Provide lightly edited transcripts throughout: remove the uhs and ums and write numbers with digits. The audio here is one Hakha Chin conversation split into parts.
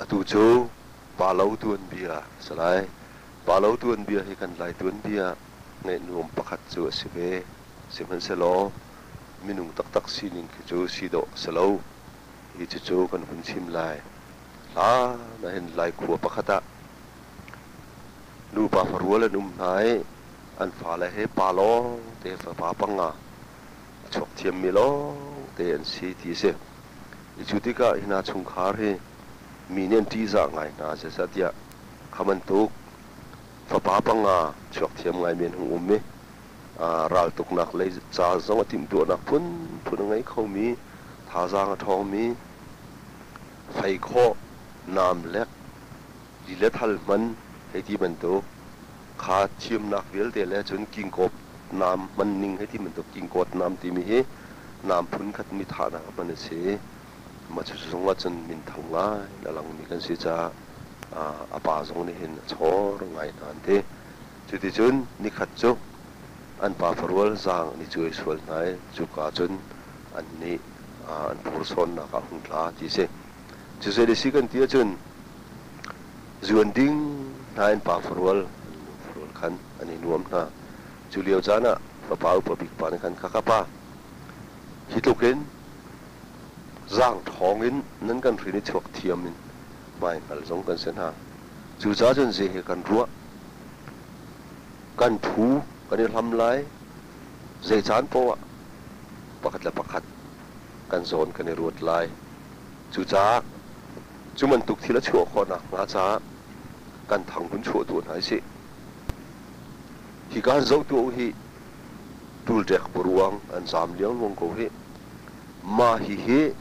Atu cu Palo tuanbia a si lai. Palo tuanbia hi kan Lai tuanbia ngaihnuam pakhat cu a si ve. Sihmanhsehlaw minung taktak sining khi cu si dawh a si lo. Hi cucu kan hun chim lai. Hlan ahhin Lai khua pakhat ah nupa farual an um hna i an fale he pa lawngte fapa panga a chuak thiammi lawngte an si ti a si. I cu tikah hi hna chungkhar hi mi nih an ṭihzah ngai hna zeicahtiah kha bantuk fapa panga chuak thiam ngaimi an hung um i raltuknak lei ca zong a timhtuahnak phunphun a ngei khomi, thazaang a ṭhawngmi, fei khawh, naam lek, li le thal hman hei ti bantuk kha thiamnak vialte le cun kingkawp naam hman ning hei ti bantuk kingkawt naam timi hi naam phunkhat mi thahnak ah hman a si. Mah cu zung ah cun minthang ngai in a langmi kan si caah a pa zong nih hin a chawr ngai hna an ti. Cuticun nikhat cu an pa farual zaang an i cuai sual hna i cuka cun annih an pursawnnak ah hung tla ti a si. Cu zei le si kan ti ahcun zuan ding hna in pa farual an nu farual khan an i nuam hna. Cu lio caan ah fapa upa bik pa nih khan ka pa hi tluk in zaang ṭhawng in nan kan hrin i chuak thiam in hmaihngal zong kan si hna. Cucaah cun zei he kan ruah kan phu kan i hlam lai zei caan poah pakhat le pakhat kan zawn kan i ruat lai. Cucaah cu bantuk thil a chuah khawh nakhnga caah kan thang hun chuah tuah hna sih. Hika han zoh tuah u hih. Ṭulṭek buruang an zaam liangluang ko hih. Mah hihi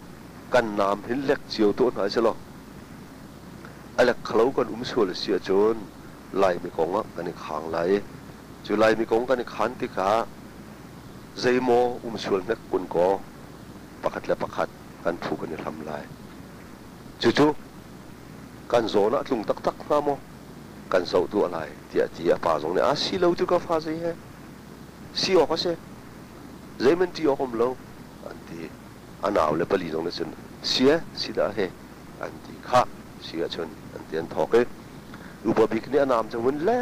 kan naam hin lek cio tuah hna sih law a lek khalo kan um sual a si ahcun Laimi kong ah kan i khang lai i cu Laimi kong kan i khan tikah zeimaw um sual hnek kun kaw pakhat le pakhat kan phu kan i hlam lai. Cucu kan zawn ah tlung taktak hnga maw kan zoh tuah lai tiah ti a pa zong nih a si lo cu ka fa zei he si awk a si zeihmanh ṭih awk um lo an ti. A nau le pali zong nih cun si e si dah he an ti khah si ahcun an ti an thawk i upa bik nih a naam cu vun le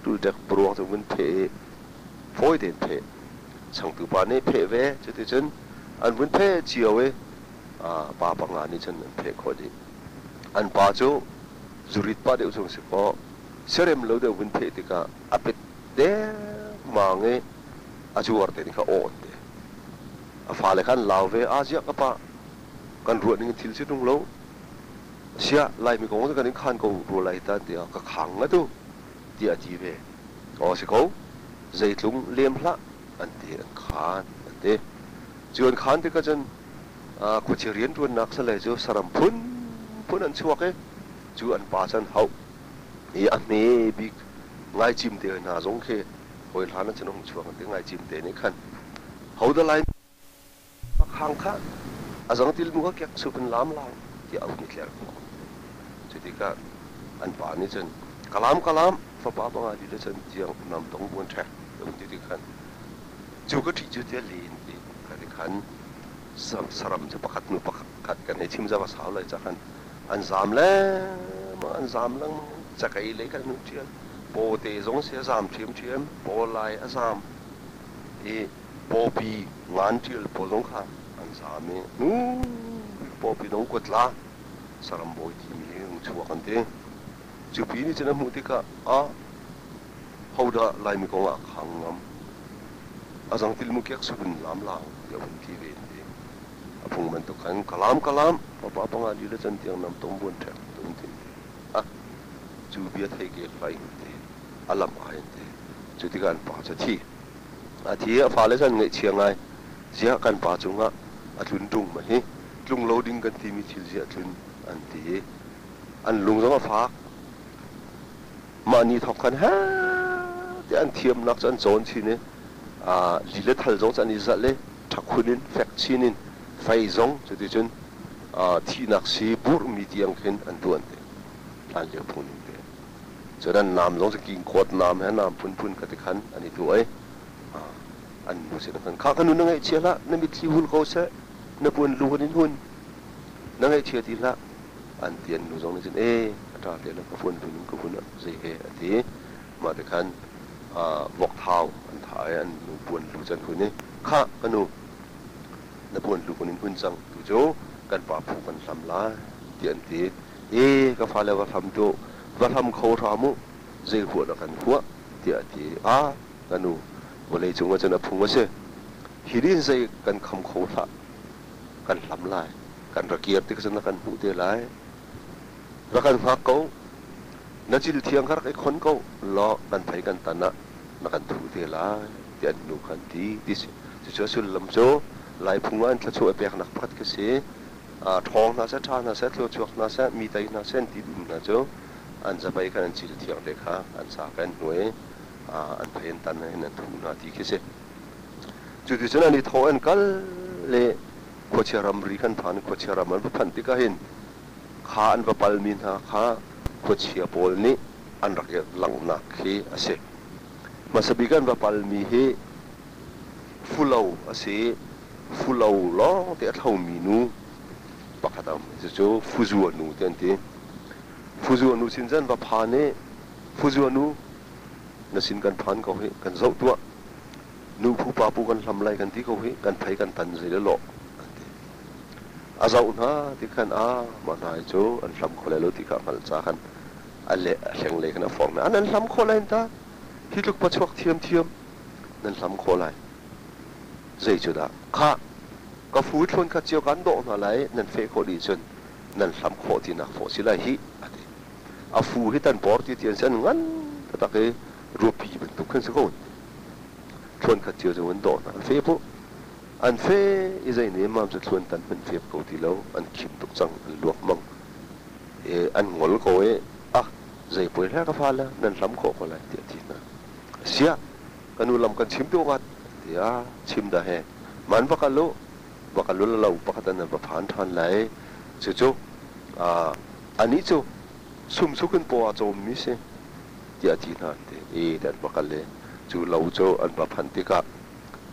ṭulṭek paruang cu vun pheh i fawi tein pheh changtu pa nih pheh ve cuticun an vun pheh cio i pa panga nih cun an pheh khawh dih an pa cu zurit pa deuh zong si kaw siarem lo deuh vun pheh tikah a pet dengmang i a zuar te nih kha aw an ti a fale kha an lau ve a ziah ka pa kan ruah ning in thil si ṭung lo siah Laimi kong cu kan in khan ko rua lai ta tiah ka khang nga tu tiah a ti ve aw si ko zeitlung lem hlah an ti an khan an ti cu an khan tikah cun khuachia rianṭuannak salai cu saram phunphun an chuak i cu an pa cu an hauh i a hme bik ngaicim te hna zong khi hawi hlan ah cun a hung chuak an ti ngaicim te nih khan hodah lai Khang kha a zangtil mu kha kek sup in lam lang tiah a hun i tler khawh. Cu tikah an pa nih cun ka lam ka lam fapa panga li le chan tiang nam tong buan ṭhek a hun ti tik khan cu ka ṭih cu tiah len ti kha ti khan saram cu pakhat hnu pakhat kan hei chim zau a sau lai ca khan an zaam lengmang an zaam lengmang cakei lei kan hun ṭial pawte zong si a zaam ṭhiamṭhiam paw lai a zaam i pawpi ngan ṭial pawl zong kha an zaam i hnu pawpi dong kuatla saram bawi timi hi hung chuak an ti. Cupi nih cun a hmuh tikah ah hodah Laimi kong ah khang ngam a zangtil mu kek subun lam lang tiah hun ti ve an ti. A phung bantuk khan kalam kalam papa panga li le can tiang nam tom buan ṭhek tun ti. Ah cu bia thei ke hlai ti a lam ai an ti. Cu tikah an pa cu a thi. A thi i a fale cu an ngaihchia ngai. Ziah kan pa cungah a tlun ṭung ma hi tlung lo ding kan timi thil ziah tlun an ti i an lung zong a fak. Mah ni thawk khan heh tiah an thiamnak cu an cawn chin i li le thal zong cu an i zalh i ṭhakhun in fek chin in fei zong cuticun thihnak sii burhmi tiang khin an tuah an ti. Hlanlio phung ning te. Cun an naam zong cu kingkawt naam he naam phunphun kha ti khan an i tuah i an nu sin khan kha ka nu na ngaihchia hlah na mitthli hul ko seh na puan lu kan in hun na ngaihchia ti hlah. An ti. An nu zong nih cun, ee, a ṭa te lo, ka puan lu ning ka hun ah zei he a ti. Mah ti khan vok thau an thah i an nu puan lu cu an hun i, khah, ka nu, na puan lu kan in hun cang, tu cu kan pa phu kan hlam lai, tiah an ti. Ee, ka fale va hlam tuah, va hlam kho hram u, zei huah dah kan huah, tiah a ti. Ah, ka nu, vawlei cung ah cun a phung a si. Hi din zei kan kham kho hlah, kan hlam lai. Kan ra kir tik cun na kan hmuh te lai. Ra kan hngak ko. Na cil thiang kha rak i khon ko law kan phei kan tan ah na kan thu te lai, tiah an nu kha an ti. Ti si. Cucu a sullam cu Lai phung ah an thluachuah i peknak pakhat khi si. Ṭhawng hna seh, ṭha hna seh, thluachuak hna seh, mi tei hna seh an ti duhmi hna cu an zapei khan an cil thiang te kha an sa kha an hnuai an phei an tan hin an thuh hna ti khi si. Cuticun an i thawh an kal le khuachia ramri khan phan khuachia ram an va phanh tikah hin kha an va palmi hna kha khuachia pawl nih an rak i langhnak khi a si. Hmasa bik an va palmi hi fulo a si. Fulo lawng te a thlomi nu pakhat a um. Cucu Fuzua nu ti an ti. Fuzua nu sin cun va phan i Fuzua nu na sin kan phan ko hih, kan zoh tuah. Nu phu pa pu kan hlam lai kan ti ko hih, kan phei kan tan zei le lawh an ti. A zoh hna ti khan a mah hna hi cu an hlam kho lai lo ti kha a hngalh ca khan a le a hleng lei khan a forh hna. An hlam khawh lai ta. Hi tluk pachuak thiamthiam nan hlam khawh lai. Zei cu dah? Khah, ka fu thlun kha cio kan dawh hna lai, nan feh khawh dih cun nan hlam khawh tinak fawh si lai hih, a ti. A fu hi tan por ti ti an si, an ngan taktak i ruapi bantuk khan si ko. Thluan khat cio cu an dawh hna. An fe pu. An fe i zei ne mam cu thluan tan hmanh fep ko ti lo. An khim tuk cang, an luak mang. E, an ngol ko i, ah, zei poi hle ka fa le, nan hlam khawh ko lai, tiah ti hna. Siah, ka nu lam kan chim tu ngat, tiah chim dah he. Man va kal u, va kal u lo pakhat an va phan ṭhan lai. Cucu, anih cu sumsuk in paw aa cawmmi si tiah a ti hna an ti. I an va kal i cu lo cu an va phanh tikah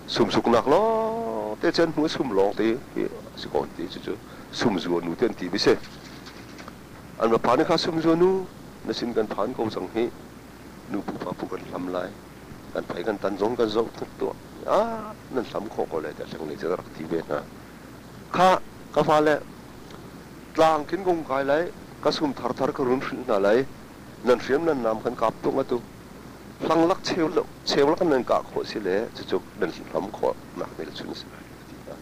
sumsuknak lawngte cu an hmuh sum lawngte hi a si ko an ti. Cucu sumzu a nu te an ti mi si. An va phan i kha sumzu a nu na sin kan phan ko cang hih. Nu pupa pu kan hlam lai. Kan phei kan tan zong kan zoh tuk tuah. Ah nan hlam khawh ko lai tiah hlenglei cu rak ti ve hna. Kha ka fale tlang khin kung kai lai, ka sum tharthar ka run hrilh hna lai. Nan hriam nan nam kan kap tung atu. Hlanglak cheu cheu lak nan kah khawh si le cucu nan hlam khawh nak hmelchun si lai ti hna.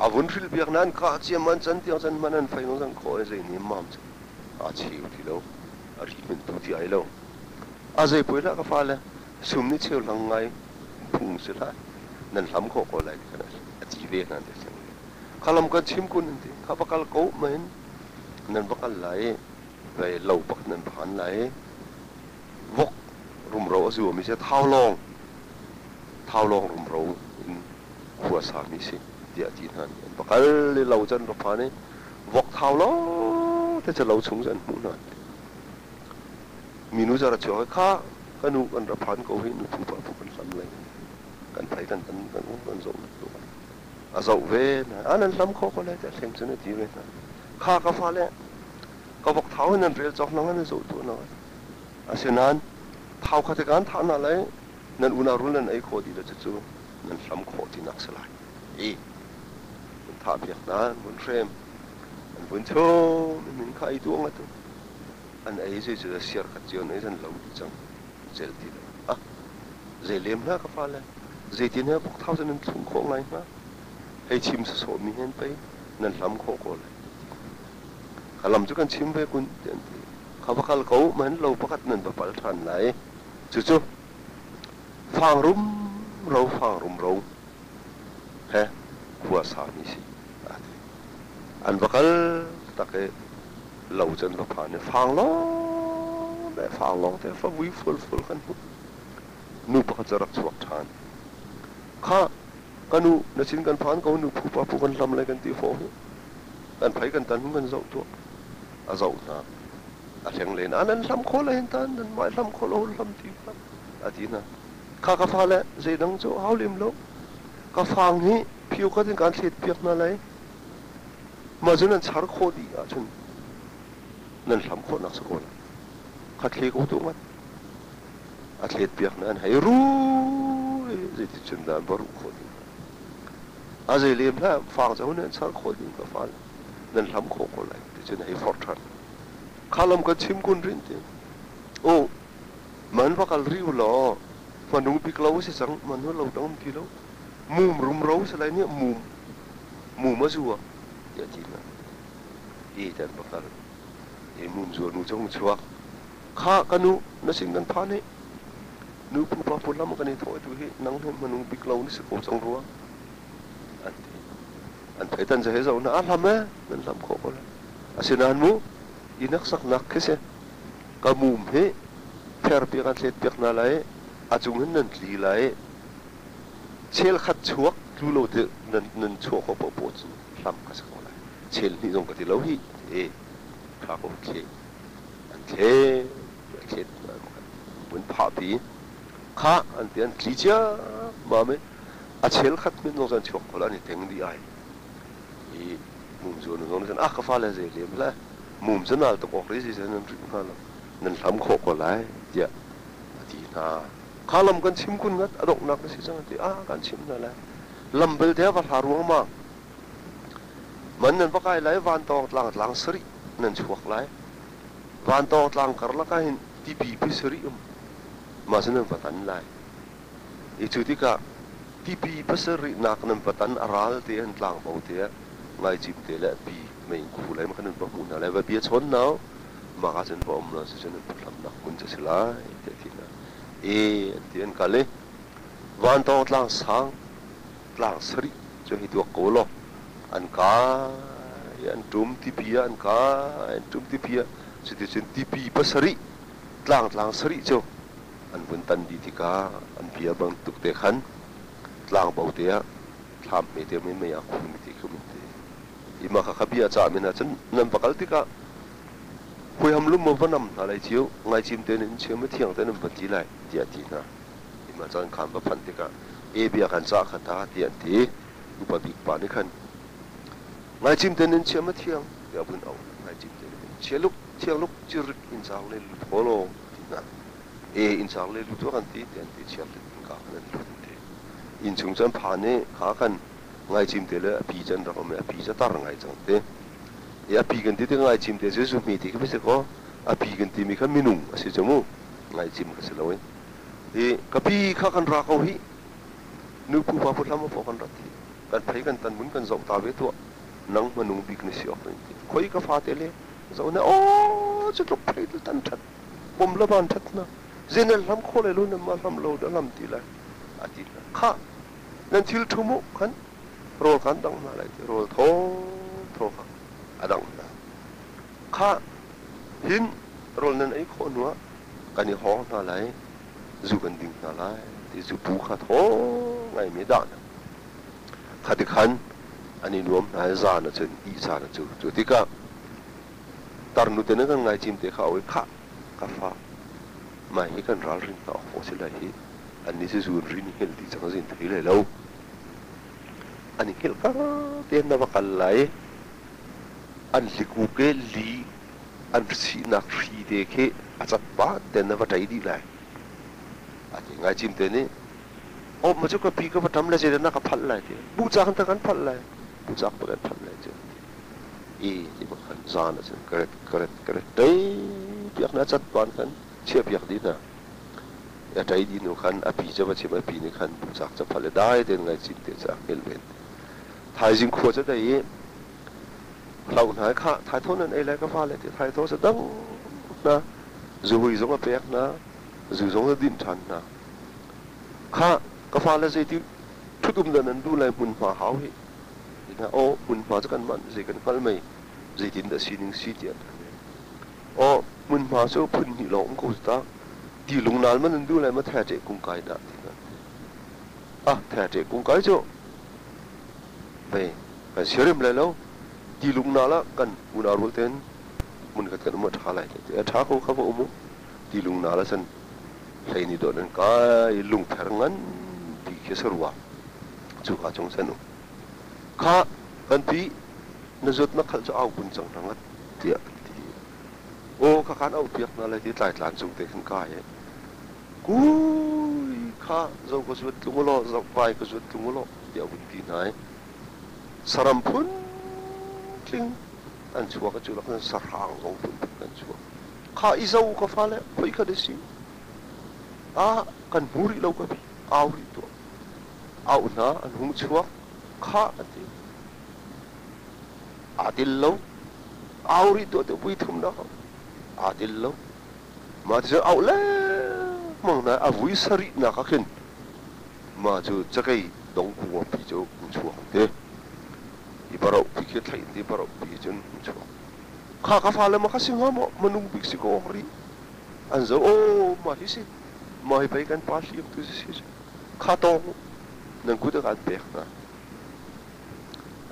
A vun hrilh biak nan kah ciam an can tiang can man an fei nong zan khawh zei ni mam cu a cheu ti lo a ri hmin tu ti ai lo. A zei poi hlah ka fale sum ni cheu hlang ngai phung si hlah nan hlam khawh ko lai ti khan a ti ve hna te kha lam kan chim kun an ti kha va kal ko ma hin nan va kal lai vai lo bak nan phan lai vok rumro a zuami si thau lawng thau lawng rumro in khua sami si tiah ti hna nih an va kal i lo can va phan i vok thau lawng te cu lo chung cu an hmuh hna minu cu a ra chuak i kha ka nu kan ra phan ko hi nu phu pa phu kan hlam lai kan phei kan kan kan kan zoh tu a zoh ve hna a nan hlam kho ko lai tiah hleng cun a ti ve hna kha ka fale ka vok thau in nan rel cawk nang an zoh tu na asinain thau kha te kan thah na lai nan unau rul nan ei khawh dih le cucu nan hlam khawh tinak si lai i vun thah piak hna vun hrem an vun chum min kha ei tu nga tu an ei zei cu siar khat cio nei zan lo ti cang zel ti lo ah zei lem hna ka fale zeitin he vok thau cu nan thlung khawh ngai hnga hei chim sawsawh mi hen pei nan hlam khawh ko lai kha lam cu kan chim ve kun ti an ti kha va kal ko man lo pakhat nan va pal ṭhan lai cucu fang rum ro fang rum ro he khua sami si a ti an va kal tak i lo cu an va phan i fang lawng le fang lawng te favui fual fual kan hmuh nu pakhat cu rak chuak ṭhan kha ka nu na sin kan phan ko nu phu pa phu kan hlam lai kan ti fo hi kan phei kan tan kan zoh tuah a zoh hna a hleng len a nan hlam kho lai hin tan nan mai hlam kho lo hlam ti a ti hna kha ka fa le zeidang cu hau lim lo ka fang hi phiu khat in kan thlet piak hna lai. Mah cu nan char khawh dih ahcun nan hlam khawhnak si ko lai. Kha thle ko tuah ngat. A thlet piak na an hei ru zeiticun dah an va ruh khawh ding. A zei lem hlah fang cu nan char khawh ding ka fa nan hlam khawh ko lai ticun hei forh ṭhan. Kha lam kan chim kun rin ti. O man va kal ri u law manung bik lo si cang manu lo dang ti lo. Mum rumro si lai nih mum mum a zu tiah ti hna. I tan va kal. I mum zu nu cu hung chuak. Kha ka nu na sin kan phan hi. Nu pu pa pu lam kan i thawh tu hi nang hi manung bik lo ni si ko cang rua. An ti. An thei tan he zo na a hlam e nan hlam khawh ko lai. Asinain mu inak saknak khi si. Ka mum hi pher piak an thlet piak hna lai a cung hin nan tli lai. Chel khat chuak tlu lo te nan nan chuah khawh paohpaoh cu hlam ka si ko lai. Chel hnih zong ka ti lo hi. E tha ko thle. An thle thlet an phahpi. Kha an ti an tli cia mam i a chel khat min zong an chuak kho lo an i teng dih ai. I mum zu nu zong nih ah ka fale zei lem hlah mum cu nal tuk awk ri si nan rin hnga lo nan hlam khawh ko lai tiah a ti hna. Kha lam kan chim kun ngat a donghnak na si cang an ti ah kan chim hna lai. Lam belte va hla ruang ma man nan va kai lai vantawng tlang tlang sarih nan chuak lai. Vantawng tlang karlak ah hin tipi pi sarih um mah cu nan va tan lai. I cu tikah tipi pasarih nak nan va tan a ral te an tlangbo te ah ngaicim te le pi mei khu lai ma khan nan va hmuh hna lai va bia chawn nau mah ka cun va um lo si cun nan hlamnak hmun cu a si lai tiah ti hna. E an ti an kal i vantawng tlang sang tlang sarih cu hei tuak ko law an kai an ṭum tipi ah an kai an ṭum tipi ah cuticun tipi pasarih tlang tlang sarih cu an vun tan dih tikah an bia bantuk te khan tlangbo te ah thlam hmete men mei ah khumi te khi um te i mah kha bia cah men ahcun nan va kal tikah huiham lum va nam hna lai cio ngaicim te in chiam thiang te nan va ti lai tiah ti hna i mah caan khan va phanh tikah e bia kan cah kha ta tiah an ti upa bik pa nih khan ngaicim te nan chiam a thiang tiah vun auh ngaicim te nih chia luk thiang luk cirik in cang le lut holo ti hna e inn sang le lut kan ti ti an ti chiar innka khan an lut an ti inn chung cu an phan i kha khan ngaicim te le a pi cu an rak um i a pi cu a tar ngai cang ti i a pi kan ti tik ngaicim te cu zuhmi ti khi si kaw a pi kan timi kha minung a si cu mu ngaicim ka si lo i i ka pi kha kan ra ko hi nu pu pa pu hlam a kan rat hi kan phei kan tan mun kan zoh ta ve tuah nang hmanung bik na si awk ti khoi ka fa te le zoh na aw cu tluk phei tan that bom la van that na zenel hlam kho le lu nan ma hlam lo da lam ti lai a ti hna kha nan thil thum u khan rawl kan dang hna lai ti rawl thaw thaw kha a dang hna kha hin rawl nan ei khawh hnu ah kan i hawng hna lai zu kan ding hna lai ti zu pu kha thaw ngai mi dah na kha ti khan an i nuam hna i zan ahcun ih caan a cu cu tikah Tarnu te nan kan ngaicim te kha oi khah ka fa mai hi kan ralrin hna awk si lai hi annih cu zun rin i hngilh dih cang zin thei lai lo an i hngilh kar te na va kal lai an hliku ke li an sihnak hri te khi a cat pa te na va ṭai dih lai a ti ngaicim te nih oh ma cu ka pi ka va ṭam le zeidah na ka phalh lai ti bucak in ta kan phalh lai bucak pa kan phalh lai cu i ti bak khan zan ahcun ka ret ka ret ka ret ṭei piak hna catpan khan chiah piak dih hna a ṭei dih hnu khan a pi cu va chim a pi nih khan bucak cu phal i dai tein ngaicim te cu a hngilh ven thaizing khua cu dei i hloh hna i khah thaitho nan ei lai ka fale ti thaitho cu dang hna zuhui zong a pek hna zu zong a dinh ṭhan hna khah ka fale zeiti ṭhut um dah nan duh lai hmunhma hau hi Hna aw hmunhma cu kan manh zei kan hngal mei zeitin dah sining si tiah an hal. Aw hmunhma cu phun hnih lawng um ko cu ta ti lungnal man an duh lai ma thete kungkai dah ti hna. Ah thete kungkai cu vei kan siarim lai lo ti lungnal ah kan unau rual ten mun khat kan um a ṭha lai ti a ṭha ko kha va um u ti lungnal ah cun hlei nih dawh nan kai lungpher ngan pi khi sarua cu ka cung san um. Kha kan pi Na zuat na khalh cu au kun cang hna ngat tiah an ti. Aw kha kan auhpiak hna lai ti tlaitlan cung te khin kai i kui kha zo ka zuat tlung ulaw zo vai ka zuat tlung ulaw tiah a vun ti hna i saram phun tling an chuak i cu lak cun sahrang zong phunphun an chuak. Kha i zo ka fale khoi kha na si? Ah kan hmu rih lo ka pi au rih tuah. Auh hna an hung chuak khah an ti. Aa til lo. Au rih tuah ti vui thumnak aa til lo. Mah ti cun auh lengmang na a vui sarihnak ah khin mah cu cakei dong kuangpi cu hung chuak an ti. I barohpi khi thlaih an ti barohpi cun hung chuak. Kha ka fale ma kha si hnga maw manung bik si ko awk rih. An zo aw mah hi si mah hi pei kan pa hliam tu si si kha tawng nan kut ah kan pek hna.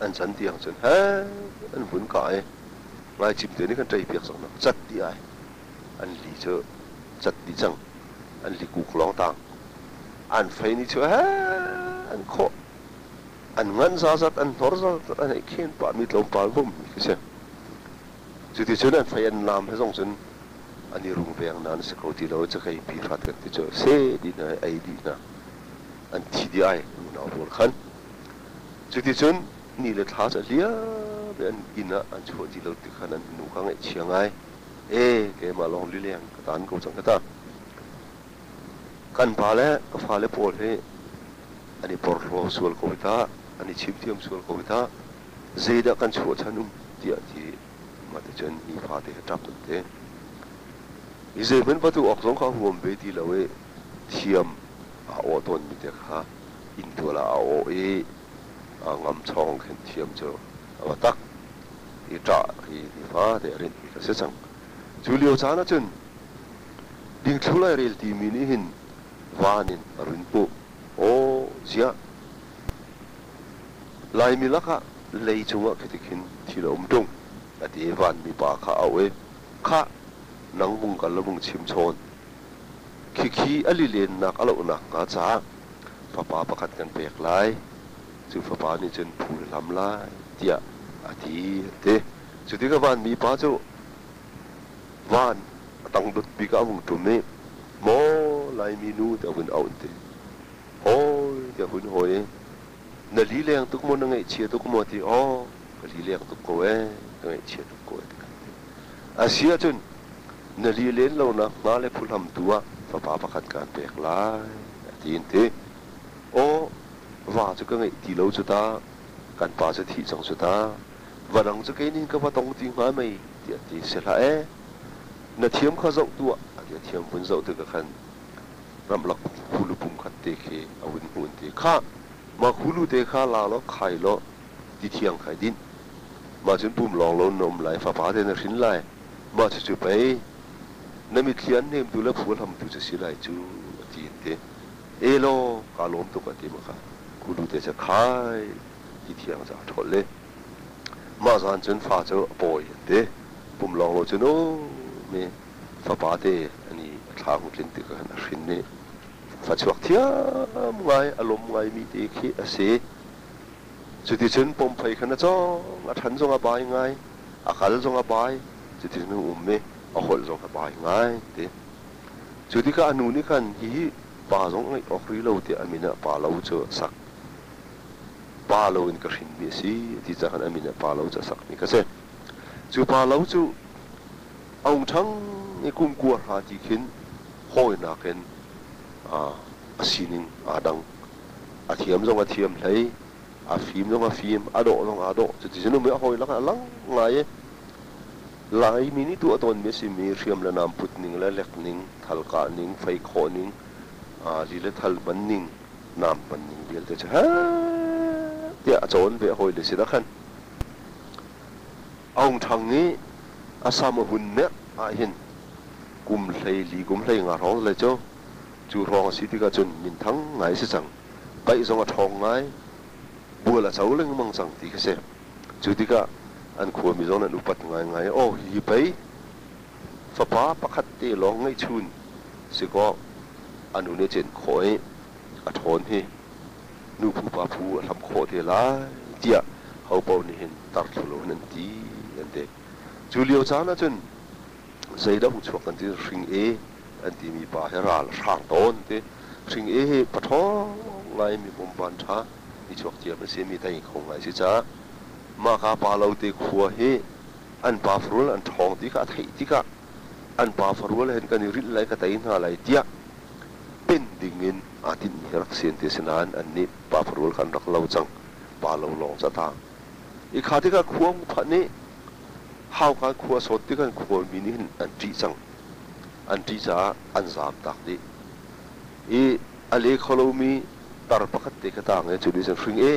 An can tiang cun he an vun kah i ngaicim te nih kan ṭei piak cang hna cat dih ai. An li cu cat dih cang. An li kuk lawng tang. An fei nih cu he an khawh. An ngan zazat, an hnor zazat, an ei khen pahmi tlawmpal vummi khi si. Cuticun an fei an lam he zong cun an i rungveng nain si kho ti lo. Cakei pi hrat kan ti cu seh dih hna i ei dih hna. An thi dih ai unau pawl khan. Cuticun ni le thla cu a liam i an inn ah an chuah ti lo ti khan an nu kha ngaihchia ngai. Ee keimah lawng lileng ka taan ko cang ka ta. Kan pa le ka fale pawl hi an i porhlaw sual ko hi ta, an i chimthiam sual ko hi ta. Zeidah kan chuahchan um tiah ti mah ti cun nifate he ṭap an ti. I zeihmanh va tuah awk zong kha huam ve ti lo i thiam aa awh tawnmi te kha inntual ah aa awh i ngamchawng khin thiam cu a va tak i ṭah hi nifate a rinhmi kha si cang. Cu lio caan ahcun dingthlu lairel timi nih hin van in a run hmuh. Aw ziah! Laimi lakah lei cungah khi tikhin thil a um ṭung, a ti i vanmi pa kha a auh i, Khah, nang vung kal law vung chim chawn. Khikhi a lilennak a loh nakhnga caah fapa pakhat kan pek lai, cu fapa nih cun phu na hlam lai, tiah a ti, an ti. Cu tikah vanmi pa cu van a tangdot bik ah a vung ṭum i, Maw Laimi nu, tiah a vun auh, an ti. Hawi tiah hun hawi i na lileng tuk maw na ngaihchia tuk maw ti aw ka lileng tuk ko ee ka ngaihchia tuk ko ee ti kan ti. A si ahcun na lilen lonak hnga le phuhlam tu ah fapa pakhat kaan pek lai a ti in ti. Aw va cu ka ngeih ti lo cu ta kan pa cu thih cang cu ta va dang cu kei nih ka va tong ti hnga mei tiah ti si hlah ee na thiam kha zoh tuah a ti a thiam vun zoh tikah khan ramlak hulu pumkhat te khi a vun hmuh an ti. Khah, mah hulu te kha la law khai law ti thiang khai dinh. Mah cun pum lawng lo na um lai, fapa te na hrin lai. Mah cucu pei na mitthli an hnemtu le phual hamtu cu si lai cu a ti an ti. E law kaa lawm tuk a ti ma kha. Hulu te cu khai ti thiang ca a ṭhawl le. Mah zan cun fa cu a pawi an ti. Pum lawng lo cun um i fapate an i a thla hung tlin tikah khan a hrin i fachuak thiam ngai a lawm ngaimi te khi a si. Cuticun pomphei khan a cawng, a ṭhan zong a bai ngai, a kal zong a bai, cuticun a um i a holh zong a bai ngai ti. Cu tikah a nu nih khan hihi pa zong ngeih awk ri lo tiah a min ah pa lo cu a sak. Pa lo in ka hrinmi a si ti caah khan a min ah pa lo cu a sakmi kha si. Cu pa lo cu A hung ṭhang i kum kua hra ti khin hawinak in a sining aa dang. A thiam zong a thiam hlei, a fim zong a fim, a dawh zong aa dawh. Cuticun um i a hawi lakah a lang ngai i Laimi nih tuah tawnmi a simi hriam le nam put ning le lek ning, thal kah ning, fei khawh ning, li le thal hman ning, nam hman ning vialte cu heh tiah a cawn ve a hawile sinah khan. A hung ṭhang i a sam a hun merh ahhin kum 14 kum 15 hrawng le cu cu hrawng a si tikah cun minthang ngai a si cang. Paih zong a ṭhawng ngai. Bual a co lengmang cang ti kha si. Cu tikah an khuami zong an upat ngaingai. Aw hihi pei fapa pakhat te lawng ngeihchun si kaw a nu nih a cenh khawh i a ṭhawn hi nu phu pa phu a hlam khawh te lai tiah Hopaoh nih hin tar thlu lo in an ti an ti. Cu lio caan ahcun zeidah hung chuak kan ti hring e an timi pa hi ral a hrang tawn ti. Hring e hi paṭhawng ngai mi pumpan ṭha mi chuak thiam a si mi tei kho ngai si caah mahka pa lo te khua hi an pa farul an ṭhawng ti kha a theih tikah an pa farul hen kan i rilh lai ka tei hna lai tiah pen dingin aa tinhmi hi rak si an ti. Asinain annih pa farul kha an rak lo cang. Pa lo lawng cu a tang. I kha tikah khua hung phanh i hauka khua sawt tik an khuami nih hin an ṭih cang. An ṭih caah an zaam tak dih. I a le kho lomi tar pakhat te kha tang i cu nih cun hring e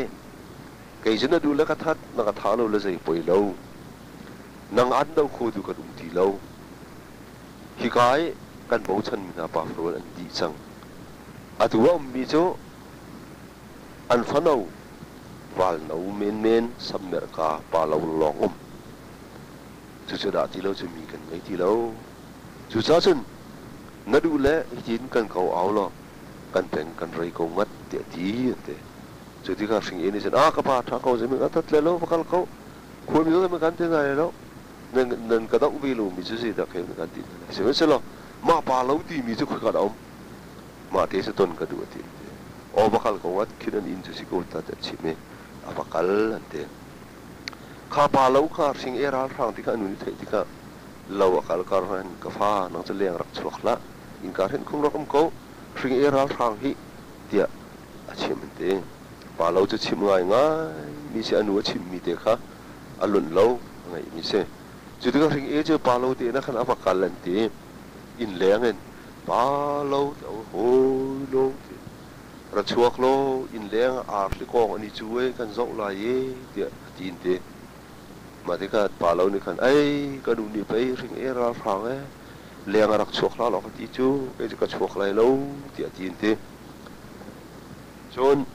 kei cu na duh le ka that na ka tha lo le zei poi lo nang an do kho tu kan um ti lo hika i kan bochanmi hna pa farual an dih cang atu a ummi cu An fano valno menmen sammerhka pa lo lawng um. Cucu dah ti lo cu mi kan ngei ti lo. Cucaah cun na duh le hitin kan ko au law kan peng kan rei ko ngat tiah ti an ti. Cu tikah hring inn nih cun ah ka pa ṭha ko zei ka tat le lo va kal ko. Khuami zong kan ti hna lo. Nan nan ka doh ve lomi cu zeidah kei kan ti hna lai. Sihmanhsehlaw mah pa lo timi cu khoika dah um? Mah te cu ton ka duh a ti. Aw va kal ko ngat khin an inn cu si ko ta ti a chim i a va kal an ti. Kha pa lo kha hring e ralhrang ti kha a nu nih theih tikah lo a kal kar hin ka fa nang cu leng rak chuak hlah innka hrenh khung rak um ko hring e ralhrang hi tiah a chim an ti. Pa lo cu chimh ngaingai mi si a nu a chimmi te kha a lunh lo a ngeihmi si. Cu tikah hring e cu pa lo te na khan a va kal an ti. Inn leng in Pa lo ti hawi lo ti ra chuak law innleng ah arhli kawng an i cu e kan zoh lai e tiah a ti an ti. Mah tikah pa lo nih khan ei ka nu nih pei hring e ralhrang e leng a rak chuak hlah law ka ti cu kei cu ka chuak lai lo tiah a ti an ti. Cun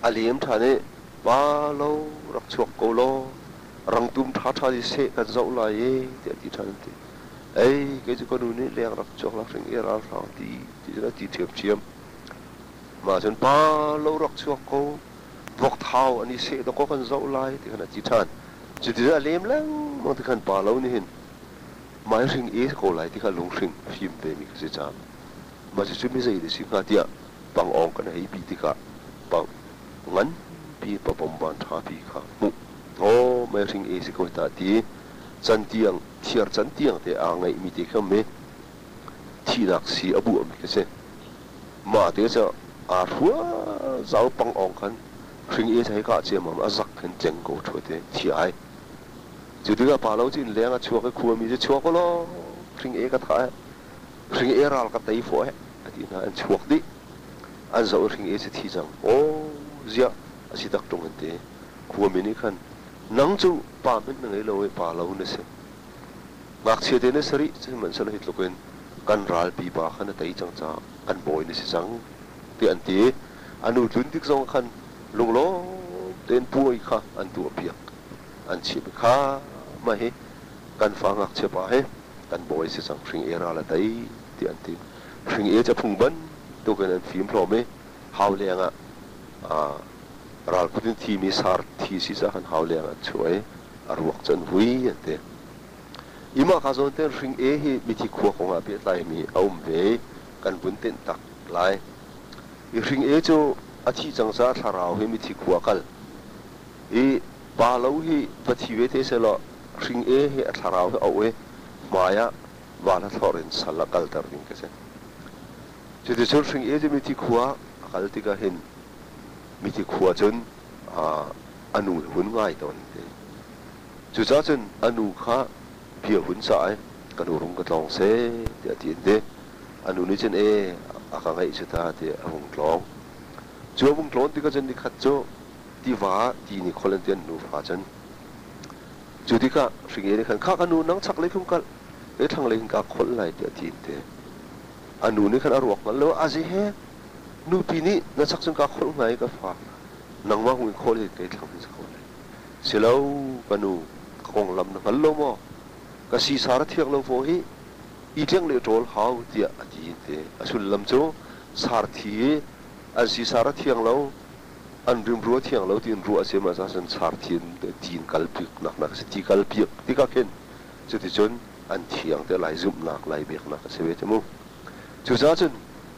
a lem ṭhan i pa lo rak chuak ko law rangtum ṭhaṭha i seh kan zoh lai e tiah a ti ṭhan an ti. Ei, kei cu ka nu nih leng rak chuak la hring i ralhrang ti ti cun a ti ṭhiamṭhiam. Mah cun pa lo rak chuak ko, vokthau an i seh dawkaw kan zoh lai ti khan a ti ṭhan. Cuti cun a lem lengmang ti khan pa lo nih hin mah hi hring e ko lai ti kha lunghring a fim vemi ka si caah mah cucu mi zei dah si hnga tiah pangawng kan hei bih tikah pang nganpi pabawmban ṭhapi kha hmuh. Aw, mei hring e si ko hi ta ti cantiang thiar cantiang te aa ngeihmi te kha mi thihnak si a buahmi khi si. Mah te cu aa hrua zau pangawng khan hring e hei kah ciammam a zak khin tleng ko ṭhua te thi ai. Cu tikah pa lo cu inn leng a chuak i khuami cu chuak u law hring e ka thah eh hring e ral ka tei fawh eh a ti hna an chuak dih. An zoh i hring e cu thi cang. Aw ziah a si tak ṭung an ti. Khuami nih khan nang cu pa hmanh na ngei lo i pa lo na si. Ngakchia te na si rih, sihmanhsehlaw hi tluk in kan ralpi pa kha na tei cang caah kan bawi na si cang, tiah an ti. A nu tlun tik zong khan lunglawm tein puai kha an tuahpiak. An chimh i kha mah hi kan fa ngakchia pa hi kan bawi si cang, hring e ral a tei, tiah an ti. Hring e cu a phung bantukin an fim hlawm i hau lengah Ralkut in thimi sar thi si caah khan hau leng an chuah i a ruak cu an vui an ti. I mah ka zawn ten hring e hi mithi khua kong ah pehtlaimi a um ve i kan vun tenh tak lai. I hring e cu a thih cang caah thlarau hi mithi khua kal. I pa lo hi va thi ve te sehlaw hring e hi a thlarau hi a auh i hmai ah van a thlorh in sal a kalter ding ka si. Cuticun hring e cu mithi khua a kal tikah hin mithi khua cun a nu hi hun ngai tawn ti. Cucaah cun a nu kha bia hun cah i ka nu rung ka tlawng seh tiah a ti an ti. A nu nih cun e a ka ngaih cu ta tiah a vung tlawng. Cu a vung tlawn tikah cun nikhat cu tiva ah ti nih khol an ti an nufa cun. Cu tikah hringe nih khan kha ka nu nang chaklei khung kal kei thlanglei hin kaa kholh lai tiah a ti an ti. A nu nih khan a ruak hngal lo a zi he Nupi nih na chak cun kaa kholh hnga i ka fa nangmah hung in khawl hin kei thlang hin si ko lai. Silo ka nu, ka konglam na hngal lo maw? Ka sisar a thiang lo faw hi i tlengh le ṭawl hau tiah a ti an ti. A sullam cu sarthi i an sisar a thiang lo. An rimru a thiang lo tiin ruah a si ma cun sarthi in ti in kalpi nak nak a si. Ti kalpi tikah khin cuticun an thiang te lai zumhnak lai biaknak a si ve cu mu. Cucaah cun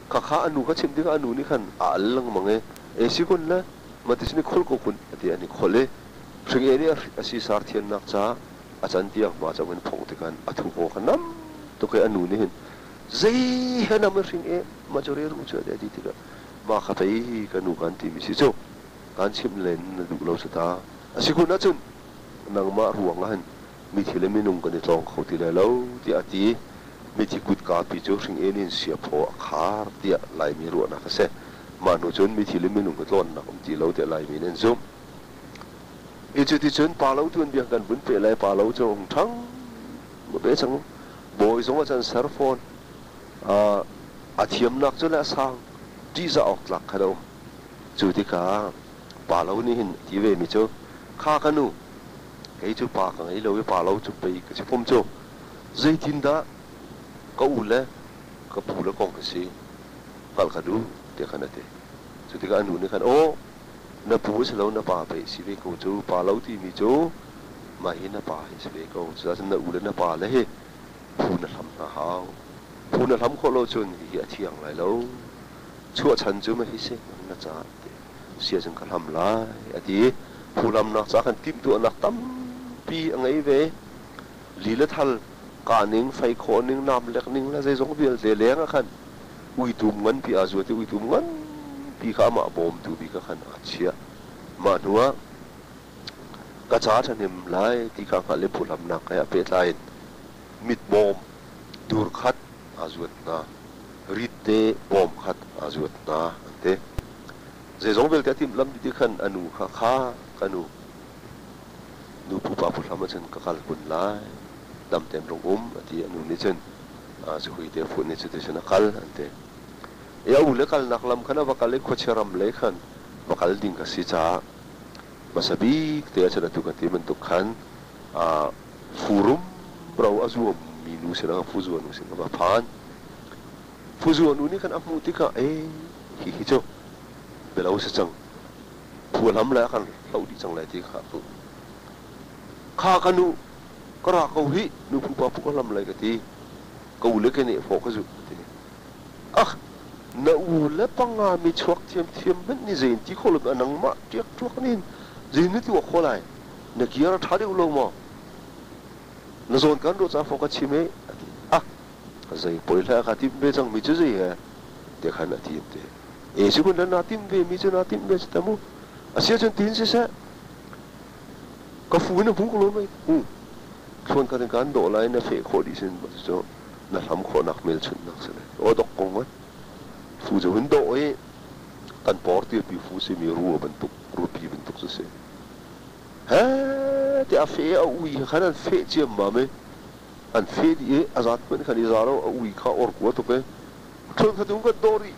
khakha a nu kha chimh tikah a nu nih khan a al lengmang i e si kun le maticun i khol ko kun a ti an i khol i hring e nih a si sar thiannak caah a can tiang hma cang in phongh tikhan a thu paw kha nam tuk i a nu nih hin zei he nam i hring e mah cu reru cu a ti tikah mah kha pei ka nu kan timi si cu kan chimh len na duh lo cu ta a si kun ahcun nangmah ruang ah hin mithi le minung kan i tlawng kho ti lai lo tiah a ti. Mithi kutka pi cu hring en in siaphaw a khar tiah Laimi ruahnak a si. Mah hnu cun mithi le minung hi tlawnnak um ti lo tiah Laimi nih an zumh. I cuticun pa lo tuanbia kan vun peh lai pa lo cu hung ṭhang ve cang. Bawi zong a can ser fawn. A thiamnak cu le a sang ṭihzah awk tlak kha a um. Cu tikah pa lo nih hin a ti vemi cu kha ka nu kei cu pa ka ngei lo i pa lo cu pei ka si fom cu. Zeitindah ka u le ka pu le kong ka si hngalh ka duh tiah khan a ti. Cu tikah a nu nih khan aw na pu a si lo na pa pei a si ve ko cu pa lo timi cu mah hi na pa hi a si ve ko cucaah cun na u le na pa le hi phu na hlam hna hau. Phu na hlam khawh lo cun hihi a thiang lai lo. Chuahchan cu mah hi si nang na caah ti sia cun ka hlam lai a ti. Phu hlamnak caah khan timhtuahnak tampi a ngei ve. Li le thal kah ning, fei khawh ning, nam lek ning le zeizong vialte leng ah khan uitum nganpi aa zuat i uitum nganpi kha amah bawmtu bik ah khan aa chiah. Mah hnu ah ka ca ṭhahnem lai ti kha hngalh i phuhlamnak he a pehtlai in mitbawm dur khat aa zuat hna, ritte bawm khat aa zuat hna an ti. Zeizong vialte a timhlamh dih ti khan a nu kha, kha ka nu, Nu pupa phuhlam ahcun ka kal kun lai, dam tein rung um a ti. A nu nih cun zuhui te a fuh nih cuticun a kal an ti. I a u le kalnak lam khan a va kal i khuachia ram lei khan va kal ding ka si caah hmasa bik te ahcun atu kan ti bantuk khan fu rumro a zuammi nu sinah fuzua nu sin a va phan. Fuzua nu nih khan a hmuh tikah ee hihi cu bialo si cang phuahlam le a kan hloh dih cang lai ti kha a hmuh. Kha ka nu, ka ra ko hih, nu phupa phu ka hlam lai ka ti. Ka u le ke nih fawh ka zuh ka ti. Ah, na u le panga mi chuak thiamthiam hmanh nih zei in ti kho lo a nangmah ṭiakṭuak nin zei na tuah khawh lai? Na gear a ṭha deuh lo maw? Na zawn kan ruah caah fawh ka chim e a ti. Ah, zei poi hlah ka timh ve cangmi cu zei he ti khan a ti an ti. E si kun naa timh ve mi cu naa timh ve si ta mu. A si ahcun tin siseh ka fu in a hmu ko lo mei hu thluan khat in kan dawh lai na feh khawh dih sin cu na hlam khawhnak hmelchunhnak si lai. Aw dok kong ngat fu cu hun dawh i kan por tirpi fu simi ru bantuk rupi bantuk cu si. He ti a fe a ui khan an feh ciammam i an feh dih i a zat hmanh khan i za lo a ui kha or kua tuk i thluan khat um kan dawh rih